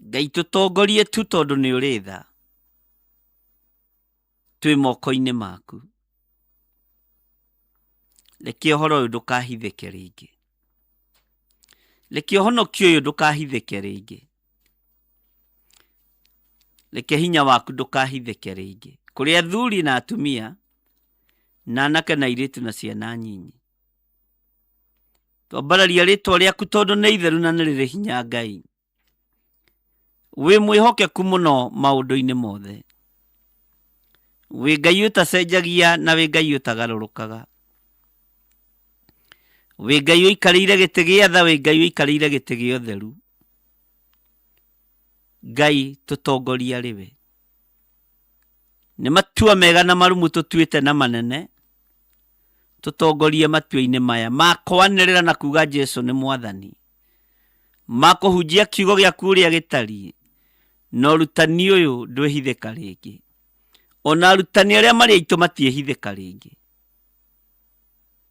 Ngai tũtongorie tu tondũ nĩ ũrĩ tha, twĩ moko-inĩ maku. Reke ũhoro ũyũ ndũkahithĩke rĩngĩ. Reke ũhonokio ũyũ ndũkahithĩke rĩngĩ. Reke hinya waku ndũkahithĩke rĩngĩ. Kũrĩ athuri na atumia, na anake na airĩtu na ciana nyinyi. Twambararia rĩtwa rĩaku tondũ nĩ itheru na nĩ rĩrĩ hinya Ngai. Wĩ mwĩhokeku mũno maũndũ-inĩ mothe. Wĩ Ngai ũtacenjagia na wĩ Ngai ũtagarũrũkaga. Wĩ Ngai ũikarĩire gĩtĩ gĩa tha, wĩ Ngai ũikarĩire gĩtĩ gĩa ũtheru. Ngai tũtongoria arĩ we. Nĩ matua mega na marumu tũtuĩte na manene, tũtongorie matua-inĩ maya ma kwanĩrĩra na kuga Jesu nĩ mwathani, ma kũhunjia kiugo gĩaku ũrĩa gĩtariĩ, na ũrutani ũyũ ndwĩhithĩka rĩngĩ. Ona arutani arĩa marĩ aitũ matiĩhithĩka rĩngĩ.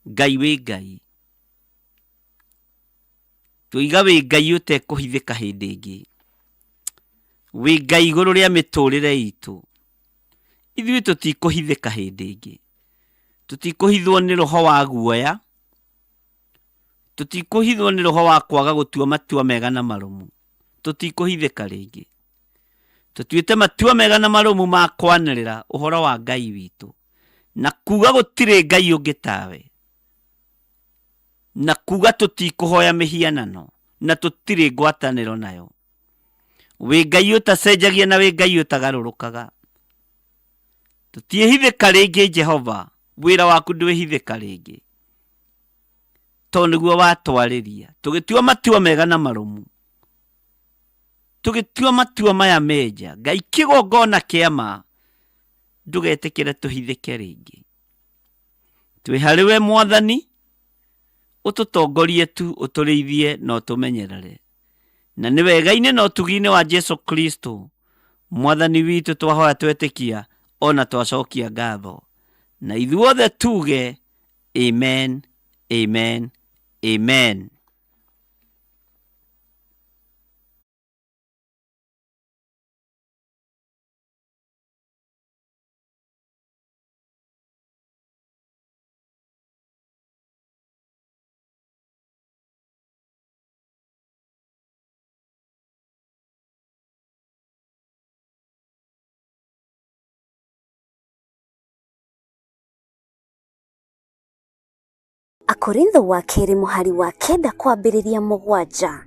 Ngai wĩ Ngai. Tũiga wĩ Ngai ũtekũhithĩka hĩndĩ ĩngĩ. Wĩ Ngai igũrũ rĩa mĩtũrĩre itũ. Ithuĩ tũtikũhithĩka hĩndĩ ĩngĩ. Tũtikũhithwo nĩ roho wa guoya. Tũtikũhithwo nĩ roho wa kwaga gũtua matua mega na marũmu. Tũtikũhithĩka rĩngĩ. Tũtuĩte matua mega na marũmu ma kwanĩrĩra ũhoro wa Ngai witũ na kuga gũtirĩ Ngai ũngĩ tawe, na kuga tũtikũhoya mĩhianano na tũtirĩ ngwatanĩro nayo. Wĩ Ngai ũtacenjagia na wĩ Ngai ũtagarũrũkaga. Tũtiĩhithĩka rĩngĩ Jehova, wĩra waku ndwĩhithĩka rĩngĩ, tondũ nĩguo watwarĩria. Tũgĩtua matua mega na marũmu, tũgĩtua matua maya menja, Ngai kĩgongona kĩa ma, ndũgetĩkĩre tũhithĩke rĩngĩ. Twĩ harĩ we Mwathani, ũtũtongorie tu, ũtũrĩithie na ũtũmenyerere. Na nĩ wega-inĩ na ũtugi-inĩ wa Jesu Kristo, Mwathani witũ twahoya twetĩkia ona twacokia ngatho. Na ithuothe tuge amen, amen, amen. Akorintho wa kerĩ mũhari wa kenda kwambĩrĩria mũgwanja.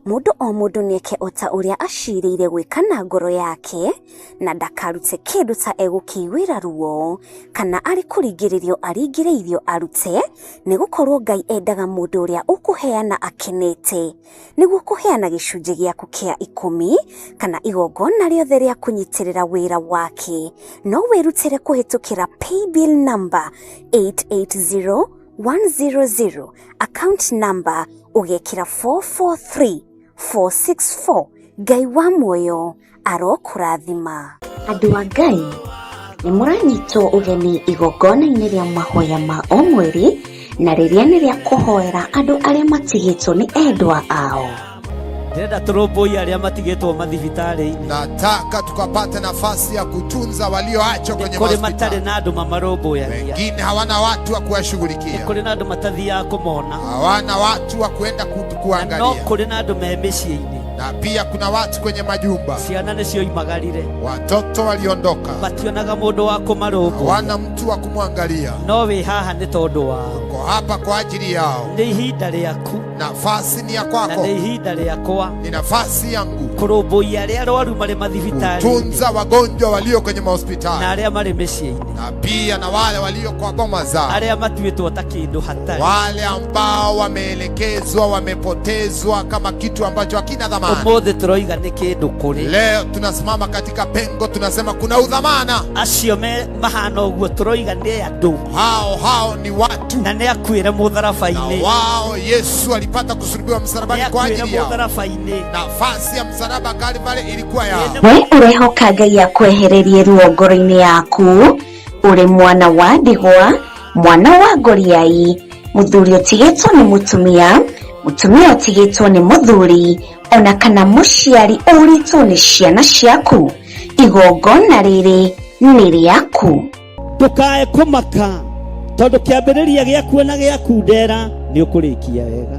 Mũndũ o mũndũ nĩeke o ta ũrĩa acirĩire gwĩka na ngoro yake, na ndakarute kĩndũ ta egũkĩiguĩra ruo, kana arĩ kũringĩrĩrio aringĩrĩirio arute, nĩgũkorwo Ngai endaga mũndũ ũrĩa ũkũheana akenete. Nĩguo kũheana gĩcunjĩ gĩaku kĩa ikũmi, kana igongona rĩothe rĩa kũnyitĩrĩra wĩra wake, no wĩrutĩre kũhĩtũkĩra paybill number 880100, account number ũgekĩra 443464. Ngai wa muoyo arokũrathima. Andũ a Ngai, nĩ mũranyitwo ũgeni igongona-inĩ rĩa mahoya ma o mweri, na rĩrĩa nĩ rĩa kũhoera andũ arĩa matigĩtwo nĩ endwa ao. Ndĩrenda tũrũmbũiye arĩa matigĩtwo mathibitarĩ-inĩ. Nataka tukapate nafasi ya kutunza walioachwa kwenye Kũrĩ matarĩ mahospitali. na andũ mamarũmbũyagia. Wengine hawana watu wa kuwashughulikia, Kũrĩ na andũ matathiaga kũmona. hawana watu wa kuenda Na no kuangalia, kũrĩ na andũ me mĩciĩ-inĩ. Na pia kuna watu kwenye majumba, ciana nĩ cioimagarire, watoto waliondoka, mationaga mũndũ wa kũmarũmbũiya, hawana mtu wa kumwangalia. No wĩ haha nĩ tondũ wao. Uko hapa kwa ajili yao. Nĩ ihinda rĩaku Nafasi ni ya na kwako, nĩ ihinda rĩakwa ni nafasi yangu kũrũmbũiya arĩa arwaru marĩ mathibitarĩ kutunza wagonjwa walio kwenye na mahospitali arĩa marĩ mĩciĩ-inĩ, na pia na wale walio kwa boma zao, arĩa matuĩtwo ta kĩndũ hatarĩ. Wale ambao wameelekezwa, wamepotezwa kama kitu ambacho hakina dhamana. Ũmũthĩ tũroiga nĩ kĩndũ kũrĩ. Leo tunasimama katika pengo, tunasema kuna udhamana. Acio me mahana ũguo tũroiga nĩ andũ. Hao hao ni watu, na nĩ akuĩre na mũtharaba-inĩ. Wao Yesu alipata kusulubiwa Nĩ msalabani kwa akuĩre ajili yao. mũtharaba-inĩ. Nafasi ya msalaba Kalvari ilikuwa yao. We ũrehoka Ngai akwehererie ruo ngoro-inĩ yaku, ũrĩ mwana wa ndigwa, mwana wa ngoriai, mũthuri ũtigĩtwo nĩ mũtumia, mũtumia ũtigĩtwo nĩ mũthuri, ona kana mũciari ũrĩtwo nĩ ciana ciaku, igongona rĩrĩ nĩ rĩaku. Ndũkae kũmaka tondũ kĩambĩrĩria gĩaku na gĩaku ndera nĩ ũkũrĩkia wega.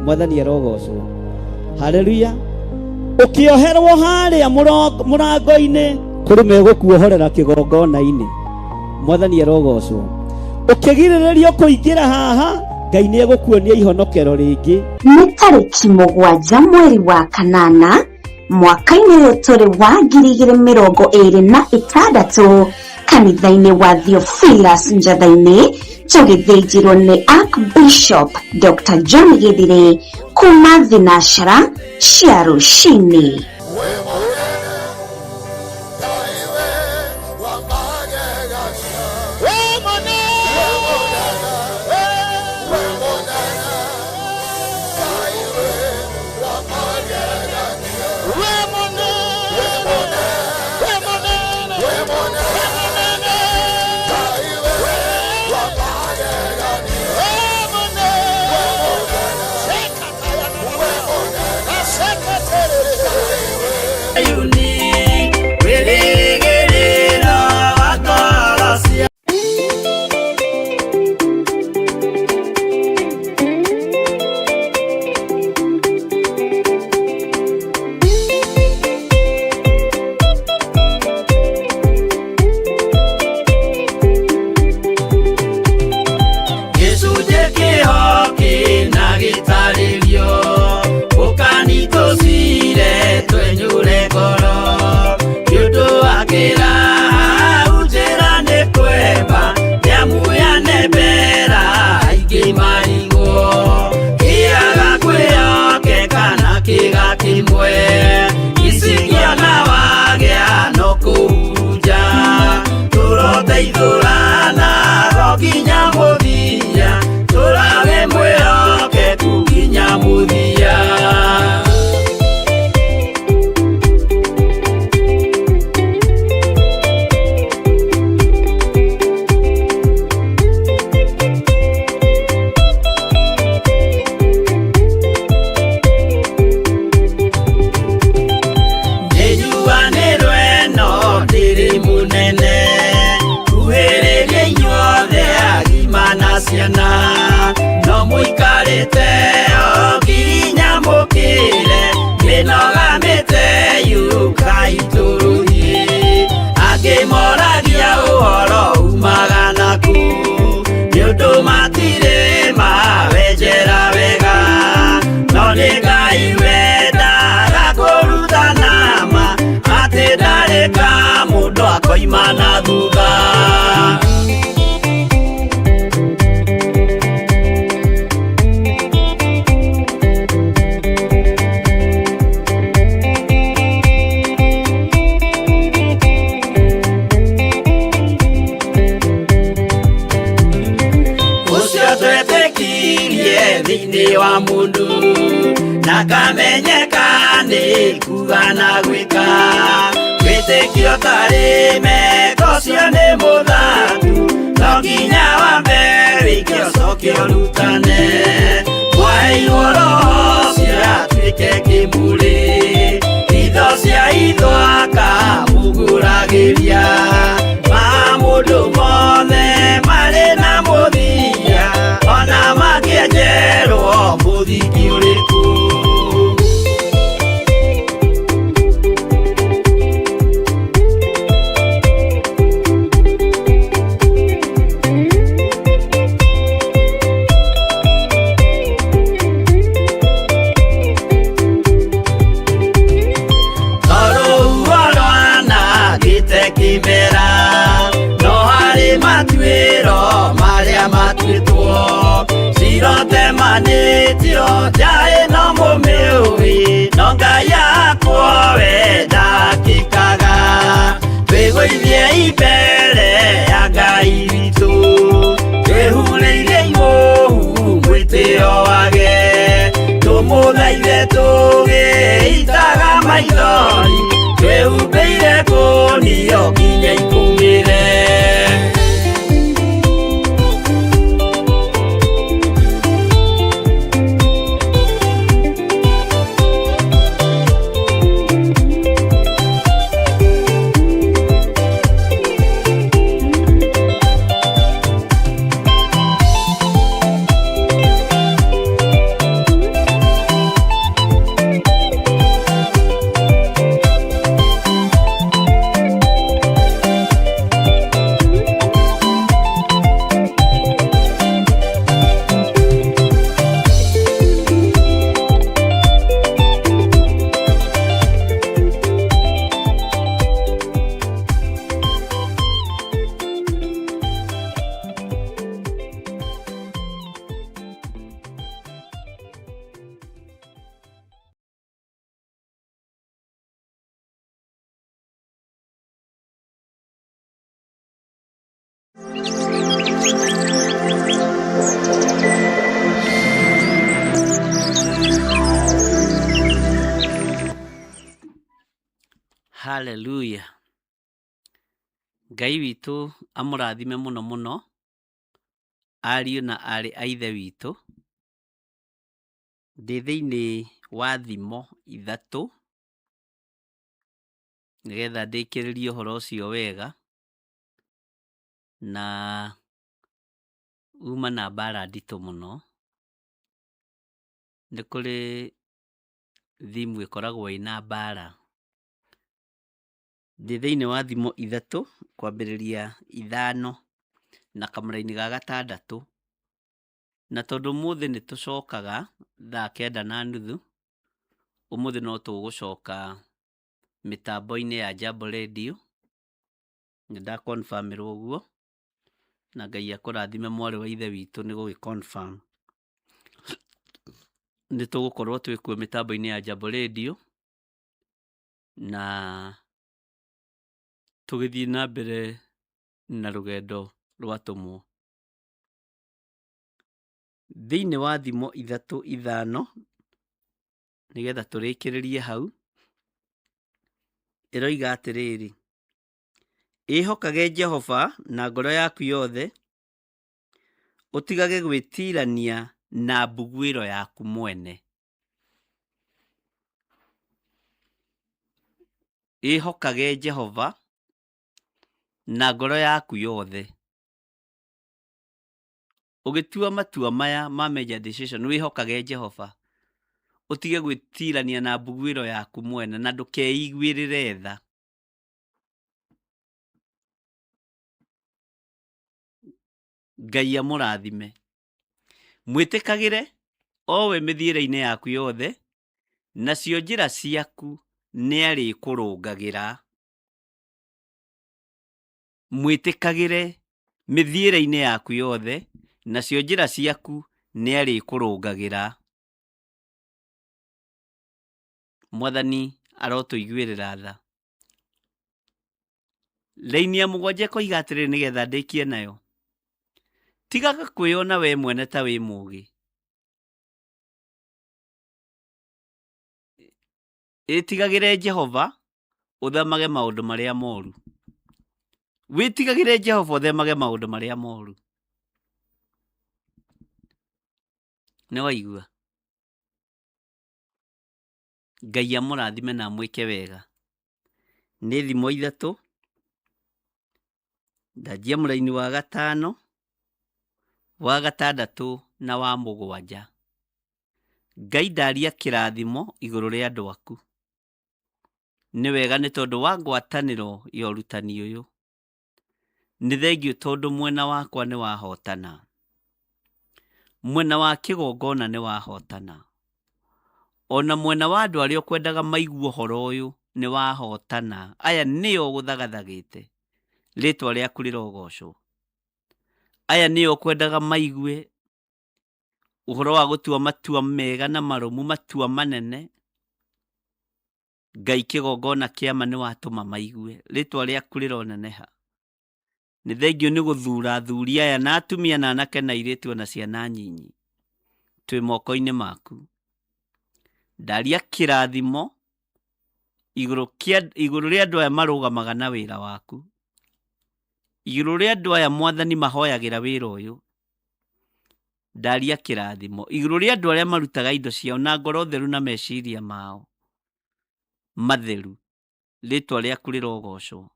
Mwathani arogocwo. Haleluya. Ũkĩoherwo harĩa mũrango-inĩ kũrĩ megũkuohorera kĩgongona-inĩ. Mwathani arogocwo. Ũkĩgirĩrĩrio kũingĩra haha, Ngai nĩ egũkuonia ihonokero rĩngĩ. Nĩ tarĩki 7 mweri wa kanana mwaka-inĩ ũyũ tũrĩ wa 2026 kanitha-inĩ wa Theophilus Njatha-inĩ, tũgĩthĩnjĩrwo nĩ Archbishop Dr. John Githire kuma thinashara cia rũcinĩ. Imana thutha. Ũcio twetĩkirie thĩinĩ wa mũndũ na kamenyeka nĩ kuga na gwĩka. Wĩtĩkio tarĩ meko ũcio nĩ mũthatu, no nginya wambe wĩke ũcoke ũrutane. Mwaheirwo roho ũcio atuĩke kĩmũrĩ, itho cia itho akamũgũragĩria. Ma mũndũ mothe marĩ na mũthia, ona mangĩenjerwo mũthingi ũrĩkũ. Ngai witũ twĩhurĩire imũhu mwĩtĩo wage tũmũthaithe tũgĩitaga maithori twĩhumbĩire kũnio nginya ikũmĩre. Haleluya. Ngai witũ amũrathime mũno mũno ariũ na aarĩ a ithe witũ. Ndĩ thĩinĩ wa thimo ithatũ nĩgetha ndĩkĩrĩrie ũhoro ũcio wega na uma na mbara nditũ mũno. Nĩ kũrĩ theme ĩkoragwo ĩna mbara. Ndĩ thĩinĩ wa thimo ithatũ kwambĩrĩria ithano na kamũraini ga gatandatũ. Na tondũ ũmũthĩ nĩ tũcokaga thaa kenda na nuthu, ũmũthĩ no tũgũcoka mĩtambo-inĩ ya Jambo Radio. Nĩ nda confirm ĩrwo ũguo, na Ngai akũrathime mwarĩ wa ithe witũ nĩ gũgĩ confirm. Nĩ tũgũkorwo twĩ kuo mĩtambo-inĩ ya Jambo Radio na tũgĩthiĩ na mbere na rũgendo rwa atũmwo. Thĩinĩ wa thimo ithatũ ithano, nĩgetha tũrĩkĩrĩrie hau, ĩroiga atĩrĩrĩ, ĩhokage Jehova na ngoro yaku yothe, ũtigage gwĩtirania na mbuguĩro yaku mwene. Ĩhokage Jehova na ngoro yaku yothe. Ũgĩtua matua maya ma major decision, wĩhokage Jehova, ũtige gwĩtirania na mbuguĩro yaku mwene na ndũkeiguĩrĩre tha. Ngai amũrathime. Mwĩtĩkagĩre o we mĩthiĩre-inĩ yaku yothe, nacio njĩra ciaku nĩarĩkũrũngagĩra. Mwĩtĩkagĩre mĩthiĩre-inĩ yaku yothe, nacio njĩra ciaku nĩarĩkũrũngagĩra. Mwathani arotũiguĩrĩra tha. Raini ya mũgwanja ĩkoiga atĩrĩrĩ nĩgetha ndĩkie nayo, tigaga kwĩyona we mwene ta wĩ mũgĩ. Ĩtigagĩre Jehova ũthemage maũndũ marĩa moru. Wĩtigagĩre Jehova ũthemage maũndũ marĩa moru. Nĩ waigua? Ngai amũrathime na amwĩke wega. Nĩ thimo ithatũ, ndanjia mũraini wa gatano, wa gatandatũ na wa mũgwanja. Ngai ndaria kĩrathimo igũrũ rĩa andũ aku. Nĩ wega nĩ tondũ wa ngwatanĩro ya ũrutani ũyũ. Nĩ thengiũ tondũ mwena wakwa nĩ wahotana. Mwena wa kĩgongona nĩ wahotana. Ona mwena wa andũ arĩa ũkwendaga maigue ũhoro ũyũ nĩ wahotana. Aya nĩo ũgũthagathagĩte. Rĩtwa rĩaku rĩrogocwo. Aya nĩo ũkwendaga maigue ũhoro wa gũtua matua mega na marũmu, matua manene. Ngai kĩgongona kĩa ma nĩ watũma maigue. Rĩtwa rĩaku rĩroneneha. Nĩ thengiũ nĩ gũthura athuri aya na atumia na anake na airĩtu ona ciana nyinyi. Twĩ moko-inĩ maku. Ndaria kĩrathimo igũrũ rĩa andũ aya marũgamaga na wĩra waku. Igũrũ rĩa andũ aya Mwathani mahoyagĩra wĩra ũyũ. Ndaria kĩrathimo igũrũ rĩa andũ arĩa marutaga indo ciao na ngoro theru na meciria mao matheru. Rĩtwa rĩaku rĩrogocwo.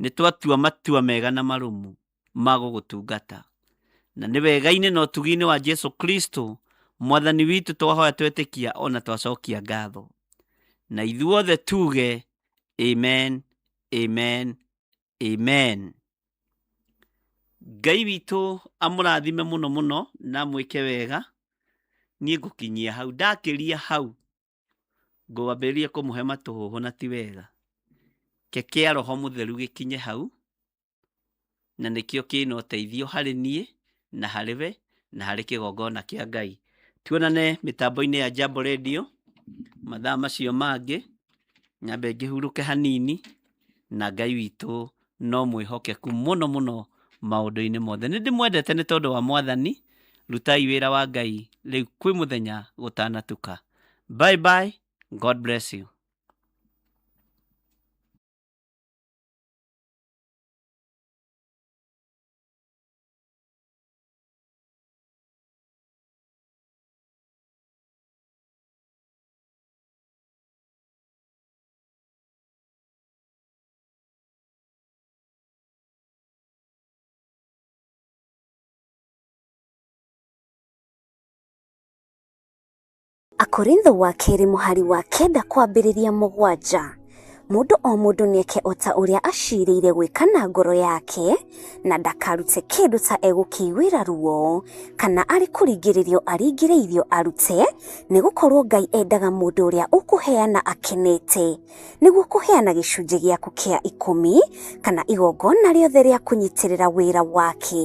Nĩ twatua matua mega na marũmu ma gũgũtungata. Na nĩ wega-inĩ na ũtugi-inĩ wa Jesu Kristo Mwathani witũ twahoya twetĩkia ona twacokia ngatho. Na ithuothe tuge amen, amen, amen. Ngai witũ amũrathime mũno mũno na amwĩke wega. Niĩ ngũkinyia hau, ndakĩria hau ngwambĩrĩria kũmũhe matũhũhũ na ti wega. Ke kĩa Roho Mũtheru gĩkinye hau, na nĩkĩo kĩna ũteithio harĩ niĩ na harĩ we na harĩ kĩgongona kĩa Ngai. Tuonane mĩtambo-inĩ ya Jambo Radio mathaa macio mangĩ, nyambe ngĩhurũke hanini, na Ngai witũ no mwĩhokeku mũno mũno maũndũ-inĩ mothe. Nĩ ndĩmwendete nĩ tondũ wa Mwathani, rutai wĩra wa Ngai rĩu kwĩ mũthenya gũtanatuka. Bye bye, God bless you. Akorintho wa kerĩ mũhari wa kenda kwambĩrĩria mũgwanja. Mũndũ o mũndũ nĩeke o ta ũrĩa acirĩire gwĩka na ngoro yake, na ndakarute kĩndũ ta egũkĩiguĩra ruo, kana arĩ kũringĩrĩrio aringĩrĩirio arute, nĩgũkorwo Ngai endaga mũndũ ũrĩa ũkũheana akenete. Nĩguo kũheana gĩcunjĩ gĩaku kĩa ikũmi, kana igongona rĩothe rĩa kũnyitĩrĩra wĩra wake,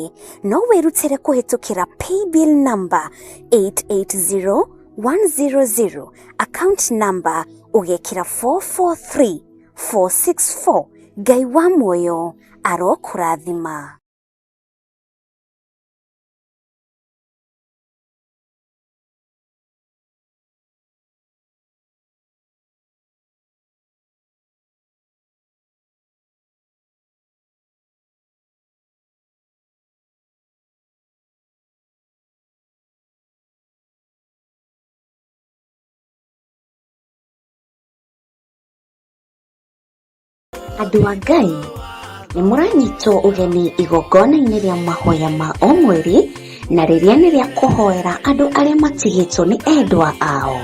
no wĩrutĩre kũhĩtũkĩra paybill number 880100, account number ũgekĩra 443464. Ngai wa muoyo arokũrathima. Andũ a Ngai, nĩ mũranyitwo ũgeni igongona-inĩ rĩa mahoya ma o mweri, na rĩrĩa nĩ rĩa kũhoera andũ arĩa matigĩtwo nĩ endwa ao.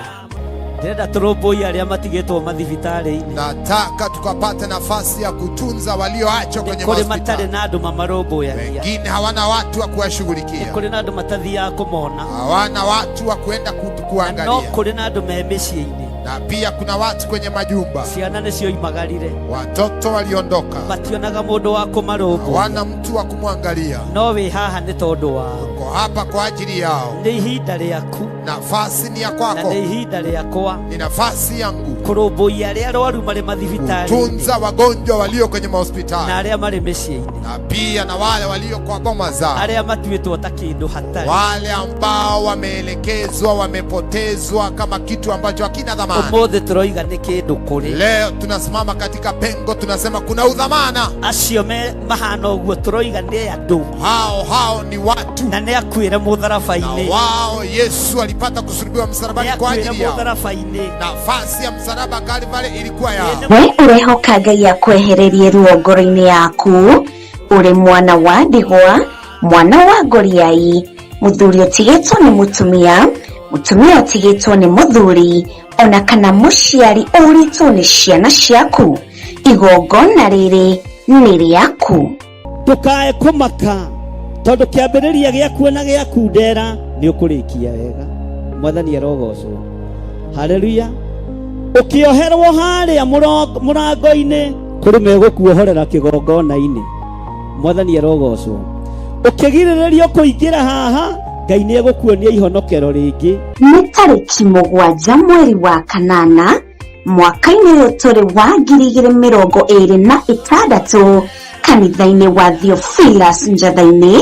Ndĩrenda tũrũmbũiye arĩa matigĩtwo mathibitarĩ-inĩ. Nataka tukapate nafasi ya kutunza walioachwa kwenye Kũrĩ matarĩ mahospitali. na andũ mamarũmbũyagia. Wengine hawana watu wa kuwashughulikia, Kũrĩ na andũ matathiaga kũmona. hawana watu wa kuenda Na no kuangalia, kũrĩ na andũ me mĩciĩ-inĩ. na pia kuna watu kwenye majumba, Ciana nĩcioimagarire. watoto waliondoka, Mationaga mũndũ wa kũmarũmbũiya. hawana mtu wa kumwangalia. No wĩ haha nĩ tondũ wao. Uko hapa kwa ajili yao. Nĩ ihinda rĩaku Nafasi ni ya na kwako, nĩ ihinda rĩakwa ni nafasi yangu kũrũmbũiya arĩa arwaru marĩ mathibitarĩ-inĩ kutunza wagonjwa walio kwenye na mahospitali arĩa marĩ mĩciĩ-inĩ, na pia na wale walio kwa boma zao, arĩa matuĩtwo ta kĩndũ hatarĩ. wale ambao wameelekezwa, wamepotezwa kama kitu ambacho hakina dhamana. Ũmũthĩ tũroiga nĩ kĩndũ kũrĩ Leo tunasimama katika pengo, tunasema kuna udhamana. acio me mahana ũguo, tũroiga nĩ andũ Hao hao ni watu, na nĩ akuĩre na mũtharaba-inĩ, wao Yesu alipata kusulubiwa nĩ msalabani kwa akuĩre ajili yao. mũtharaba-inĩ. Nafasi ya msalaba Kalvari ilikuwa yao. We ũrehoka Ngai akwehererie ruo ngoro-inĩ yaku, ũrĩ mwana wa ndigwa, mwana wa ngoriai, mũthuri ũtigĩtwo nĩ mũtumia, mũtumia ũtigĩtwo nĩ mũthuri, ona kana mũciari ũrĩtwo nĩ ciana ciaku. Igongona rĩrĩ nĩ rĩaku. Ndũkae kũmaka tondũ kĩambĩrĩria gĩaku na gĩaku ndera nĩ ũkũrĩkia wega. Mwathani arogocwo. Haleluya. Ũkĩoherwo harĩa mũrango-inĩ kũrĩ megũkuohorera kĩgongona-inĩ. Mwathani arogocwo. Ũkĩgirĩrĩrio kũingĩra haha, Ngai nĩ egũkuonia ihonokero rĩngĩ. Nĩ tarĩki mũgwanja mweri wa kanana mwaka-inĩ ũyũ tũrĩ wa ngiri igĩrĩ mĩrongo ĩrĩ na ĩtandatũ. Kanitha-inĩ wa Theophilus Njatha-inĩ,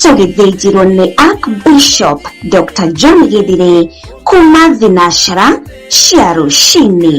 tũgĩthĩnjirwo nĩ Archbishop Dr. John Githire kuma thinacara cia rũcinĩ.